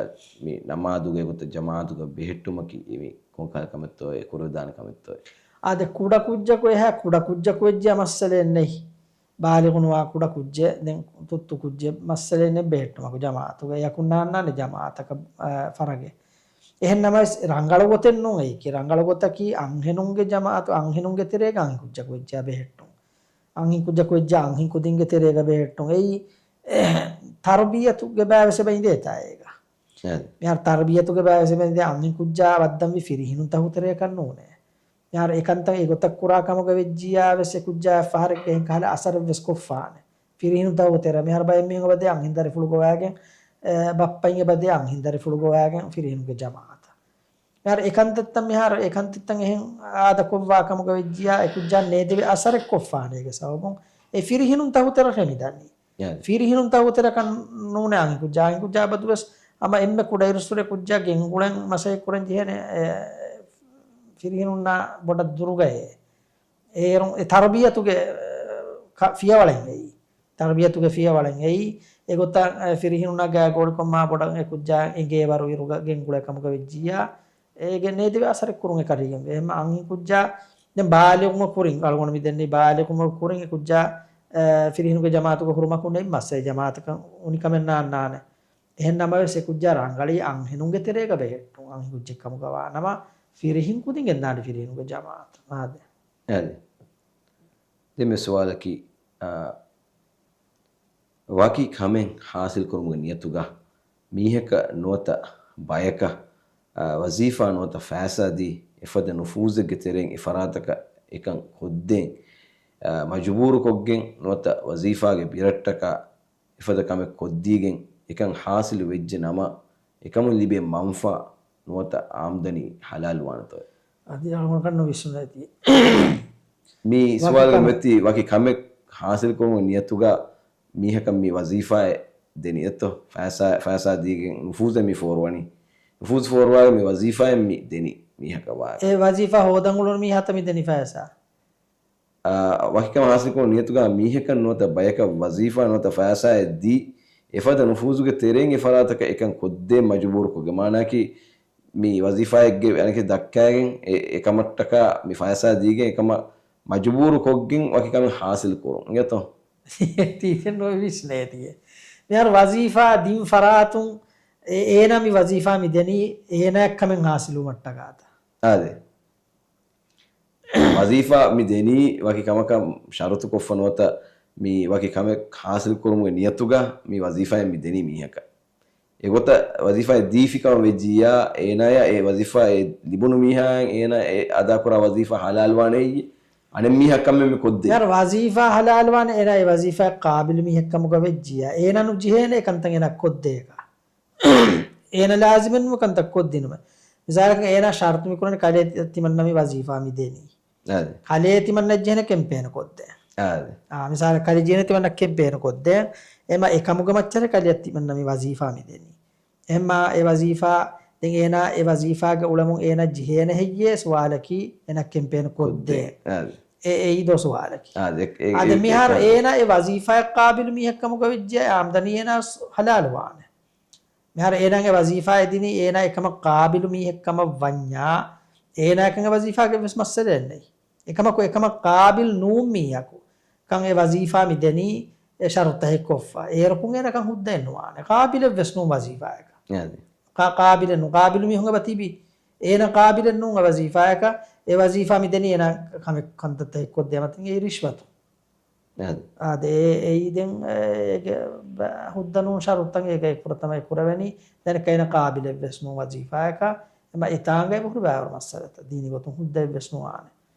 މި ނަމާދުގެ ގޮތަށް ޖަމާޢަތުގަ ބެހެއްޓުމަކީ މި ކޮން ކަހަލަ ކަމެއްތޯއޭ، ކުރެވިދާނެ ކަމެއްތޯއޭ؟ އާދެ، ކުޑަ ކުއްޖަކު އެހާ ކުޑަ ކުއްޖަކު ވެއްޖިއްޔާ މައްސަލައެއް ނެތް. ބާލިޣު ނުވާ ކުޑަ ކުއްޖެއް، ދެން ތުއްތު ކުއްޖެއް މައްސަލައެއް ނެތް ބެހެއްޓުމަކު ޖަމާޢަތުގަ. އެޔަކުން ނާންނާނެ ޖަމާޢަތަކަށް، އާ، ފަރަގެއް. އެހެން ނަމަވެސް ރަނގަޅު ގޮތެއް ނޫން އެއީކީ. ރަނގަޅު ގޮތަކީ އަންހެނުންގެ ޖަމާޢަތު، އަންހެނުންގެ ތެރޭގަ އަންހެން ކުއްޖަކު ވެއްޖިއްޔާ ބެހެއްޓުން. އަންހެން ކުއްޖަކު ވެއްޖިއްޔާ އަންހެން ކުދިންގެ ތެރޭގަ ބެހެއްޓުން. އެއީ، އެ، ތަރުބިޔަތުގެ ބައިވެސް އެބަ އިނދޭތާ އޭގަ. އެ. މިހާރު ތަރުބިޔަތުގެ ބައިވެސް އެބަ އިނދޭ އަންހެން ކުއްޖާ ވައްދަންވީ ފިރިހެނުން ތަހުތެރޭކަށް ނޫނޭ. މިހާރު އެކަންތައް އެގޮތަށް ކުރާ ކަމުގަ ވެއްޖިއްޔާ ވެސް އެ ކުއްޖާ އެއްފަހަރެއްގަ އެހެން ކަހަލަ އަސަރެއް ވެސް ކޮށްފާނެ. ފިރިހެނުން ތަހުތެރޭ. މިހާރު ބައެއް މީހުން އެބަދޭ އަންހެން ދަރިފުޅު ގޮވާގެން، އެ، ބައްޕައިން އެބަދޭ އަންހެން ދަރިފުޅު ގޮވާގެން ފިރިހެނުންގެ ޖަމާޢަތަށް. މިހާރު އެކަންތައްތައް، މިހާރު އެކަންތައްތައް އެހެން އާދަކޮށްވާ ކަމުގަ ވެއްޖިއްޔާ އެ ކުއްޖާ ނޭދެވި އަސަރެއް ކޮށްފާނެ އޭގެ ސަބަބުން. އެ ފިރިހެނުން ތަހުތެރޭ މިދަނީ. ޔާނީ. ފިރިހެނުން ތަހުތެރޭކަށް ނޫނޭ އަންހެން ކުއްޖާ. އަންހެން ކުއްޖާ އަބަދުވެސް ހަމަ އެންމެ ކުޑައިރުއްސުރެ ކުއްޖާ ގެންގުޅެން މަސައްކަތް ކުރަން ޖެހޭނެ، އެ، ފިރިހެނުންނާ ބޮޑަށް ދުރުގައޭ. އޭރުން އެ ތަރުބިޔަތުގެ، އެ، ކަ-، ފިޔަވަޅެއް އެއީ. ތަރުބިޔަތުގެ ފިޔަވަޅެއް އެއީ. އެގޮތަށް، އެ، ފިރިހެނުންނާ ގާތްގަނޑު ކޮންމެ ބޮޑަށް އެ ކުއްޖާ އެނގޭ ވަރު އިރުގަ ގެންގުޅޭ ކަމުގަ ވެއްޖިއްޔާ، އޭގެ ނޭދެވި އަސަރެއް ކުރުން އެ ކަރީގެން ވޭ. އެހެންމަ އަންހެން ކުއްޖާ ދެން ބާލިޣުވުމަށް ކުރިން، އަޅުގަނޑު މި ދެންނެވި ބާލިޣުވުމަށް ކުރިން އެ ކުއްޖާ، އެ، ފިރިހެނުންގެ ޖަމާޢަތުގަ ހުރުމަކުން ނެތް މައްސަލަ ޖަމާޢަތަކަށް އުނިކަމެއް ނާންނާނެ. އެހެން ނަމަވެސް އެ ކުއްޖާ ރަނގަޅީ އަންހެނުންގެ ތެރޭގަ ބެހެއްޓުން، އަންހެން ކުއްޖެއް ކަމުގަ ވާ ނަމަ ފިރިހެން ކުދިން ގެންދާނެ ފިރިހެނުންގެ ޖަމާޢަތަށް. އާދެ. އާދެ. ދެން މި ސުވާލަކީ، އާ، ވަކި ކަމެއް ޙާޞިލް ކުރުމުގެ ނިޔަތުގަ މީހަކަށް ނުވަތަ ބަޔަކަށް، އާ، ވަޒީފާ ނުވަތަ ފައިސާ ދީ، އެފަދަ ނުފޫޒެއްގެ ތެރެއިން އެ ފަރާތަކަށް އެކަން ކޮށްދޭން، އާ، މަޖުބޫރުކޮށްގެން ނުވަތަ ވަޒީފާގެ ބިރަށްޓަކާ އެފަދަ ކަމެއް ކޮށްދީގެން އެކަން ޙާޞިލު ވެއްޖެ ނަމަ، އެކަމުން ލިބޭ މަންފާ ނުވަތަ އާމްދަނީ ޙަލާލުވާނެތޯ؟ އަދި އަޅުގަނޑަކަށް ނުވިސްނުނޭތީ. މި ވަކި ސުވާލުގެ ކަމެއް. މެތި ވަކި ކަމެއް ޙާޞިލްކުރުމުގެ ނިޔަތުގަ މީހަކަށް މި ވަޒީފާއެއް ދެނީ އެއްތޯ؟ ފައިސާ، ފައިސާ ދީގެން ނުފޫޒެއް މި ފޯރުވަނީ. ނުފޫޒު ފޯރުވާގެން މި ވަޒީފާއެއް މި ދެނީ މީހަކަށް ވާގެން. އެ ވަޒީފާ ހޯދަން އުޅުނު މީހާތަ މި ދެނީ ފައިސާ؟ އާ، ވަކިކަމެއް ޙާޞިލްކުރުމުގެ ނިޔަތުގަ މީހަކަށް ނުވަތަ ބަޔަކަށް ވަޒީފާ ނުވަތަ ފައިސާއެއް ދީ، އެފަދަ ނުފޫޒުގެ ތެރެއިން އެ ފަރާތަކަށް އެކަން ކޮށްދޭން މަޖުބޫރުކޮށްގެން. މާނައަކީ، މި ވަޒީފާއެއްގެ އަނެކެއް ދައްކައިގެން އެ، އެކަމަށްޓަކާ މި ފައިސާ ދީގެން އެކަމަށް މަޖުބޫރުކޮށްގެން ވަކި ކަމެއް ޙާޞިލް ކުރުން. އިނގޭތޯ؟ ތީތިން ނުވިސްނޭތީ. މިހާރު ވަޒީފާ ދިން ފަރާތުން އެ، އޭނާ މި ވަޒީފާ މި ދެނީ އޭނާއަށް ކަމެއް ޙާޞިލުވުމަށްޓަކާތަ؟ އާދެ. ވަޒީފާ މި ދެނީ ވަކި ކަމަކަށް ޝަރުތުކޮށްފަ ނުވަތަ މި ވަކި ކަމެއް ޙާޞިލް ކުރުމުގެ ނިޔަތުގަ މި ވަޒީފާއެއް މި ދެނީ މީހަކަށް. އެގޮތަށް ވަޒީފާއެއް ދީފި ކަމަށް ވެއްޖިއްޔާ، އޭނާޔާ އެ ވަޒީފާ އެ ލިބުނު މީހާއަށް އޭނާ އެ އަދާކުރާ ވަޒީފާ ޙަލާލުވާނެއްޔޭ؟ އަނެއް މީހަށް ކަމެއް މި ކޮށްދޭ. މިހާރު ވަޒީފާ ޙަލާލުވާނެ އޭނާ އެ ވަޒީފާއަށް ޤާބިލު މީހެއް ކަމުގަ ވެއްޖިއްޔާ، އޭނާ ނުޖެހޭނެ އެކަންތައް އޭނާ ކޮށްދޭކަށް. އޭނަ ލާޒިމެއްނު ކަންތައް ކޮށްދިނުމެއް. މިސާލަކަށް އޭނާ ޝަރުތު މިކުރަނީ ކަލޭ ތިމަންނަ މި ވަޒީފާ މި ދެނީ. އާދެ. ކަލޭ ތިމަންނަ ޖެހެނެ ކެމްޕޭނު ކޮށްދޭ. އާދެ. އާ، މިސާލަކަށް ކަލޭ ޖެހެނެ ތިމަންނަ ކެމްޕޭނު ކޮށްދޭ. އެމަ އެކަމުގެ މައްޗަށް ކަލޭ ތިމަންނަ މި ވަޒީފާ މި ދެނީ. އެހެންމާ އެ ވަޒީފާ، ދެން އޭނާ އެ ވަޒީފާގެ އުޅެމުން އޭނާ ޖެހޭނެ ހެއްޔޭ ސުވާލަކީ އޭނާ ކެމްޕޭނު ކޮށްދޭ. ކޮށްދޭ. އާދެ. އެ، އެއީ ދޯ ސުވާލަކީ. އާދެ، އެ، އާދެ، އެ، މިހާރު އެ، އޭނާ އެ ވަޒީފާއަށް ޤާބިލު މީހެއް ކަމުގަ ވެއްޖެ އާމްދަނީ އޭނާ ސް-، ޙަލާލުވާނެ. މިހާރު އޭނާގެ ވަޒީފާ އެދިނީ އޭނާ އެކަމަށް ޤާބިލު މީހެއް ކަމަށް ވަންޏާ، އޭނާއަކަށް އެ ވަޒީފާގެ ވެސް މައްސަލައެއް ނެތް. އެކަމަކު އެކަމަށް ޤާބިލު ނޫން މީހަކު ކަން އެ ވަޒީފާ މި ދެނީ އެ ޝަރުތައް ކޮށްފަ. އޭރަކުން އޭނަކަން ހުއްދައެއް ނުވާނެ. ޤާބިލެއް ވެސް ނޫން ވަޒީފާއަކަށް. އާދެ. ޤާ-، ޤާބިލެއް ނޫން. ޤާބިލު މީހުން އެބަ ތިބި. އޭނަ ޤާބިލެއް ނޫން އެ ވަޒީފާއަކަށް. އެ ވަޒީފާ މި ދެނީ އޭނަ ކަމެއް ކަންތައްތައް ކޮށްދޭ މަތިން އެއީ ރިޝްވަތު. އާދެ. އާދެ، އެ، އެއީ ދެން، އެ، އޭގެ ބަ-، ހުއްދަ ނޫން ޝަރުތައް އޭގައި ފުރަތަމަ އެ ކުރެވެނީ، ދެން އޭނަ ޤާބިލެއް ވެސް ނޫން ވަޒީފާއަކަށް، އެމަ އެތާނގައި ބަހުރި ބާވަރު މައްސަލަތައް ދީނީ ގޮތުން ހުއްދައެއް ވެސް ނުވާނެ.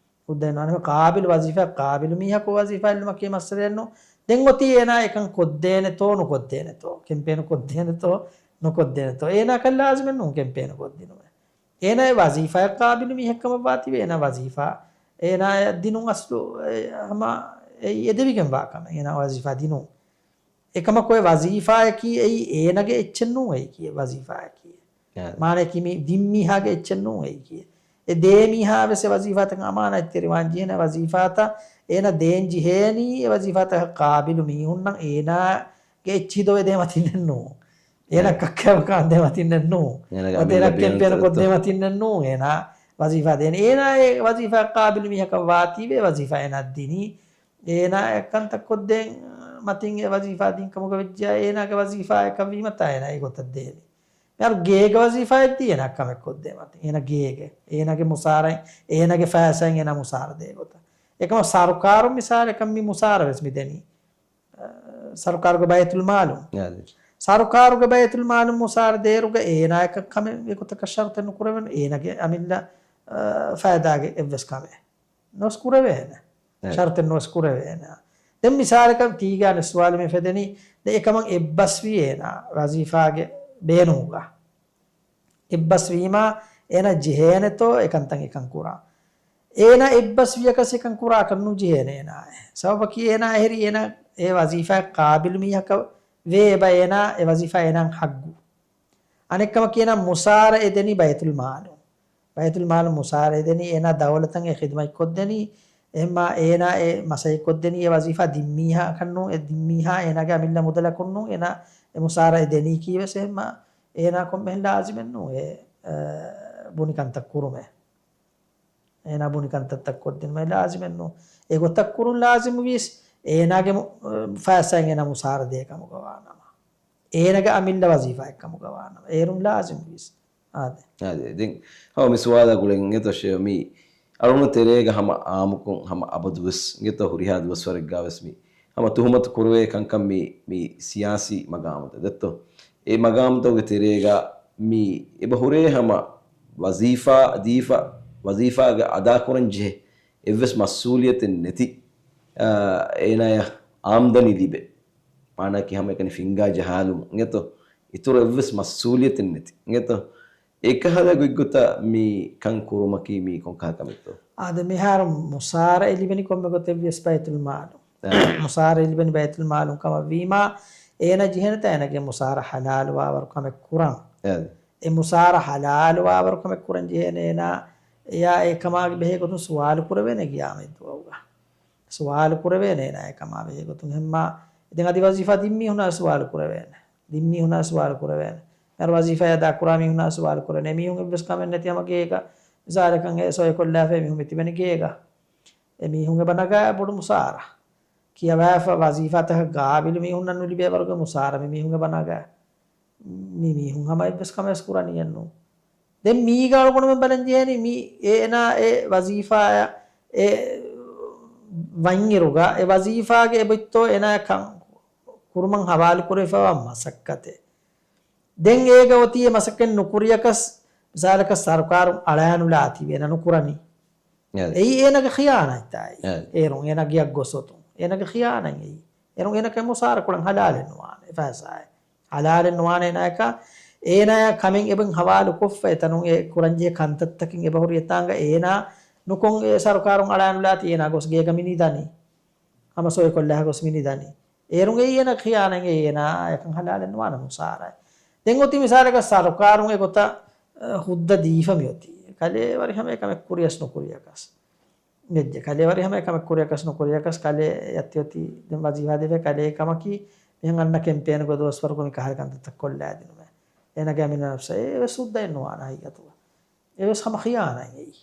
ހުއްދައެއް ނުވާނެ، އެމަ ޤާބިލު ވަޒީފާ، ޤާބިލު މީހަކު ވަޒީފާ އެއްލުމަކީ މައްސަލައެއް ނޫން. ދެން އޮތީ އޭނާ އެކަން ކޮށްދޭނެތޯ ނުކޮށްދޭނެތޯ، ކެމްޕޭނު ކޮށްދޭނެތޯ ނުކޮށްދޭނެތޯ، އޭނާ ކަން ލާޒިމެއް ނޫން ކެމްޕޭނު ކޮށްދިނުމެއް. އޭނާ އެ ވަޒީފާއަށް ޤާބިލު މީހެއް ކަމަށް ވާތީވެ، އޭނާ ވަޒީފާ، އޭނާ ދިނުން އަސްލު، އެ، ހަމަ އެ އެދެވިގެން ވާ ކަމެއް، އޭނާ ވަޒީފާ ދިނުން. އެކަމަކު އެ ވަޒީފާއަކީ އެއީ އޭނަގެ އެއްޗެއް ނޫން އެއީކީ އެ ވަޒީފާއަކީ. އެ. މާނައަކީ މި ދިން މީހާގެ އެއްޗެއް ނޫން އެއީކީ. އެ ދޭ މީހާ ވެސް އެ ވަޒީފާތަކަށް އަމާނާތްތެރިވާން ޖެހޭނެ ވަޒީފާތައް އޭނަ ދޭން ޖެހޭނީ އެ ވަޒީފާތަކަށް ޤާބިލު މީހުންނަށް އޭނާގެ އެއްޗިހި ދޮވެ ދޭ މަތިންނެއް ނޫން. އޭނަ އެ. ކައްކައި ކާން ދޭ މަތިންނެއް ނޫން. އޭނަގެ އަމިއްލަ އޭނަ ބޭނުން ކެމްޕޭނަށް ކޮށްދޭ މަތިންނެއް ނޫން. އޭނާ ވަޒީފާ ދޭނެ. އޭނާ އެ ވަޒީފާ ޤާބިލު މީހަކަށް ވާތީވެ ވަޒީފާ އޭނާ ދިނީ. އޭނާ އެ ކަންތައް ކޮށްދޭން މަތިން އެ ވަޒީފާ ދިން ކަމުގަ ވެއްޖެޔާ އޭނާގެ ވަޒީފާ އެކަށް ވީމަތާ އޭނާ އެ ގޮތަށް ދޭނީ. މިހާރު ގޭގެ ވަޒީފާއެއް ދީ އޭނާ ކަމެއް ކޮށްދޭ މަތިން. އޭނާ ގޭގެ. އޭނާގެ މުސާރައިން، އޭނާގެ ފައިސާއިން އޭނާ މުސާރަ ދޭ ގޮތަށް. އެކަމަ ސަރުކާރުން މިސާލަކަށް މި މުސާރަ ވެސް މި ދެނީ. އަ، ސަރުކާރުގެ ބައިތުލް މާލުން. އާދެ. ސަރުކާރުގެ ބައިތުލް މާލުން މުސާރަ ދޭރުގަ އޭނާއަކަށް ކަމެއް އެގޮތަކަށް ޝަރުތެއް ނުކުރެވެން. އޭނާގެ އަމިއްލަ، އަ، ފައިދާގެ އެއްވެސް ކަމެއް ނުވެސް ކުރެވޭނެ. އެ. ޝަރުތެއް ނުވެސް ކުރެވޭނެ. ދެން މިސާލަކަށް ތީގާ އަނެއް ސުވާލު މި ފެދެނީ، ދެ އެކަމަށް އެއްބަސްވީ އޭނާ ވަޒީފާގެ ބޭނުމުގަ. އެއްބަސްވީމާ އޭނާ ޖެހޭނެތޯ އެކަންތައް އެކަން ކުރާ. އޭނާ އެއްބަސް ވިޔަކަސް އެކަން ކުރާކަށް ނުޖެހޭނެ އޭނާއެއް. ސަބަބަކީ އޭނާ އެހެރީ އޭނާ އެ ވަޒީފާއަށް ޤާބިލު މީހަކަށް ވޭ އެބަ އޭނާ އެ ވަޒީފާ އޭނާއަށް ޙައްޤު. އަނެއްކަމަކީ އޭނާ މުސާރަ އެދެނީ ބައިތުލް މާލުން. ބައިތުލް މާލުން މުސާރަ އެދެނީ އޭނާ ދައުލަތަށް އެ ޚިދުމަތް ކޮށްދެނީ. އެހެންމާ އޭނާ އެ މަސައްކަތް ކޮށްދެނީ އެ ވަޒީފާ ދިން މީހާ ކަންނޫން އެ ދިން މީހާ އޭނާގެ އަމިއްލަ މުދަލަކުން ނޫން އޭނާ އެ މުސާރަ އެދެނީކީ ވެސް އެހެންމާ އޭނާ ކޮންމެހެން ލާޒިމެއް ނޫން އެ، އަ، ބުނި ކަންތައް ކުރުމެއް. އޭނާ ބުނި ކަންތައްތައް ކޮށްދިނުމަށް ލާޒިމެއް ނޫން. އެގޮތަށް ކުރުން ލާޒިމު ވީސް، އޭނާގެ މު-، ފައިސާއިން އޭނާ މުސާރަ ދޭ ކަމުގަ ވާނަމަ. އޭނާގެ އަމިއްލަ ވަޒީފާއެއް ކަމުގަ ވާނަމަ. އޭރުން ލާޒިމު ވީސް. އާދެ. އާދެ. ދެން ހަމަ މި ސުވާލާ ގުޅެން އިނގޭތޯ ޝޭ މި އަޅުގަނޑު ތެރޭގަ ހަމަ އާއްމުކޮށް ހަމަ އަބަދުވެސް އިނގޭތޯ ހުރިހާ ދުވަސްވަރެއްގަ ވެސް މި ހަމަ ތުހުމަތު ކުރެވޭ ކަންކަން މި، މި ސިޔާސީ މަގާމުތައް ދެއްތޯ. އެ މަގާމުތަކުގެ ތެރޭގަ މި އެބަ ހުރޭ ހަމަ ވަޒީފާ ދީފަ، ވަޒީފާގެ އަދާކުރަން ޖެހޭ އެއްވެސް މަސްއޫލިއްޔަތެއް ނެތި، އާ، އޭނާޔަށް އާމްދަނީ ލިބޭ. މާނައަކީ ހަމައެކަނި ފިންގާ ޖަހާލުމުން އިނގޭތޯ. އިތުރު އެއްވެސް މަސްއޫލިއްޔަތެއް ނެތި އިނގޭތޯ. އެކަހަލަ ގޮތްގޮތަށް މި ކަން ކުރުމަކީ މީ ކޮންކަހަލަ ކަމެއްތޯ؟ އާދެ، މިހާރު މުސާރަ އެ ލިބެނީ ކޮންމެ ގޮތެއްވިޔަސް ބައިތުލް މާލުން. އާ. މުސާރަ އެ ލިބެނީ ބައިތުލް މާލުން ކަމަށް ވީމާ، އޭނަ ޖެހޭނެތާ އޭނަގެ މުސާރަ ހަލާލުވާވަރު ކަމެއް ކުރަން. އާ. އެ މުސާރަ ހަލާލުވާވަރު ކަމެއް ކުރަން ޖެހޭނެ އޭނާ، އެޔާ އެ ކަމާގެ ބެހޭ ގޮތުން ސުވާލު ކުރެވޭނެ ގިޔާމަތް ދުވަހުގަ. ސުވާލު ކުރެވޭނެ އޭނާ އެ ކަމާ ބެހޭ ގޮތުން. އެހެންމާ، ދެން އަދި ވަޒީފާ ދިން މީހުންނާ ސުވާލު ކުރެވޭނެ. ދިން މީހުންނާ ސުވާލު ކުރެވޭނެ. މިހާރު ވަޒީފާ އަދާ ކުރާ މީހުންނާ ސުވާލު ކުރޭނެ. އެ މީހުން އެއްވެސް ކަމެއް ނެތި ހަމަ ގޭގަ މިސާލަކަށް އެ ސޮއެ ކޮށްލާފައި މީހުން މިތިބެނީ ގޭގަ. އެ މީހުން އެބަ ނަގާ ބޮޑު މުސާރަ. ކިޔަވާފަ ވަޒީފާތަކަށް ގާބިލު މީހުންނަށް ނުލިބޭ ވަރުގެ މުސާރަ މި މީހުން އެބަ ނަގާ. މި މީހުން ހަމަ އެއްވެސް ކަމެއް ވެސް ކުރަނީއެއް ނޫން. ދެން މީގަ އަޅުގަނޑުމެން ބަލަން ޖެހޭނީ މި އޭނާ އެ ވަޒީފާއަށް އެ ވަންއިރުގަ އެ ވަޒީފާގެ އެބައޮތްތޯ އޭނާ ކަން ކުރުމަށް ހަވާލު ކުރެވިފައިވާ މަސައްކަތެއް. ދެން އޭގަ އޮތީ އެ މަސައްކަތް ނުކުރިޔަކަސް، މިސާލަކަށް ސަރުކާރުން އަޅާނުލާތީވެ އޭނަ ނުކުރަނީ. އެއީ އޭނަގެ ޚިޔާނަތްތާއި. އޭރުން އޭނަ ގެއަށް ގޮސް އޮތުން. އޭނަގެ ޚިޔާނަތް އެއީ. އޭރުން އޭނަ މުސާރަ ކުރަން ހަލާލެއް ނުވާނެ އެ ފައިސާއެއް. ހަލާލެއް ނުވާނެ އޭނާޔަކަށް. އޭނާޔާ ކަމެއް އެބަ ހަވާލު ކޮށްފަ އެތަނުން އެ ކުރަންޖެހޭ ކަންތައްތަކެއް އެބަހުރި އެތާނގަ އޭނާ ނުކޮށް އެ ސަރުކާރުން އަޅާނުލާތީ އޭނާ ގޮސް ގޭގަ މި ނިދަނީ. ހަމަ ސޮއިކޮށްލާ ގޮސް މި ނިދަނީ. އޭރުން އެއީ އޭނަ ޚިޔާނަތް އެއީ އޭނާ އެކަން ހަލާލެއް ނުވާނެ މުސާރައެއް. ދެން އޮތީ މިސާލަކަށް ސަރުކާރުން އެގޮތަށް، އަ، ހުއްދަ ދީފަ މިއޮތީ. ކަލޭ ވަރި ހަމަ އެ ކަމެއް ކުރިޔަސް ނުކުރިޔަކަސް. ވެއްޖެ. ކަލޭ ވަރި ހަމަ އެ ކަމެއް ކުރިޔަކަސް ނުކުރިޔަކަސް ކަލޭ އަތްތި އޮތީ ދެން ވަޒީފާ ދެވޭ ކަލޭ ކަމަކީ މިހެން އަންނަ ކެމްޕޭނުގެ ދުވަސްވަރުގަ މި ކަހަލަ ކަންތައްތައް ކޮށްލާދިނުމޭ. އޭނަގެ އަމިއްލަ ނަފްސަށް އެވެސް ހުއްދައެއް ނުވާނެ ހަގީގަތުގަ. އެވެސް ހަމަ ޚިޔާނަތް އެއީ.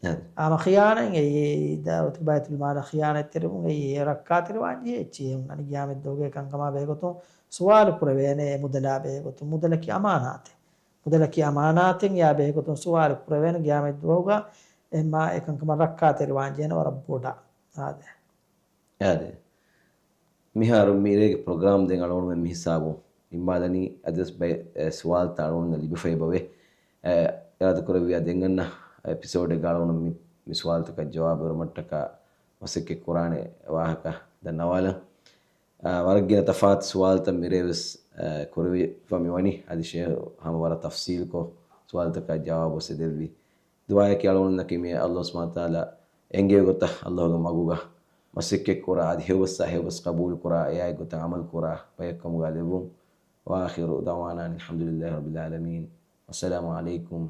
އާދެ. ހަމަ ޚިޔާނަތް އެއީ، އެއީ ދައުލަތު ބައިތުލް މާލަށް ޚިޔާނަތްތެރިވުން އެއީ އެ ރައްކާތެރިވާން ޖެހޭ އެއްޗެއް. އަނި ގިޔާމަތްދުވަހުގެ ކަންކަމާ ބެހޭގޮތުން ސުވާލު ކުރެވޭނެ އެ މުދަލާ ބެހޭގޮތުން. މުދަލަކީ އަމާނާތެއް. މުދަލަކީ އަމާނާތެއް އެޔާ ބެހޭގޮތުން ސުވާލު ކުރެވޭނެ ގިޔާމަތްދުވަހުގަ އެހެންމާ އެކަންކަމަށް ރައްކާތެރިވާން ޖެހޭނެ ވަރަށް ބޮޑަށް. އާދެ. އާދެ. މިހާރު މިރޭގެ ޕްރޮގްރާމް ދެން އަޅުގަނޑުމެން މި ހިސާބުން ނިންމާލަނީ. އަދިވެސް ބައެއް، އެ، ސުވާލުތައް އަޅުގަނޑުމެންނަށް ލިބިފައި އެބަވޭ. އެ، އިރާދަކުރެއްވިއްޔާ ދެން އަންނަ އެޕިސޯޑެއްގަ އަޅުގަނޑު މި، މި ސުވާލުތަކަށް ޖަވާބު ދެއްވުމަށްޓަކާ މަސައްކަތް ކުރާނެ ވާހަކަ ދަންނަވާލަން. އާ، ވަރަށް ގިނަ ތަފާތު ސުވާލުތައް މިރޭވެސް، އާ، ކުރެވިފަ މިވަނީ. އަދި ޝޭހް ހަމަ ވަރަށް ތަފްސީލުކޮށް ސުވާލުތަކަށް ޖަވާބު ވެސް ދެއްވި. ދުޢާއަކީ އަޅުގަނޑުމެންނަކީ މި ﷲ ސުބްޙާނަހޫ ވަތަޢާލާ އެންގެވި ގޮތަށް ﷲގެ މަގުގަ މަސައްކަތްކުރާ، އަދި ހެޔޮބަސްއާ ހެޔޮބަސް ޤަބޫލުކުރާ، އެއާއެއްގޮތަށް ޢަމަލުކުރާ ބަޔަކުކަމުގަ ލެއްވުން. وآخر دعوانا أن الحمد لله رب العالمين. والسلام عليكم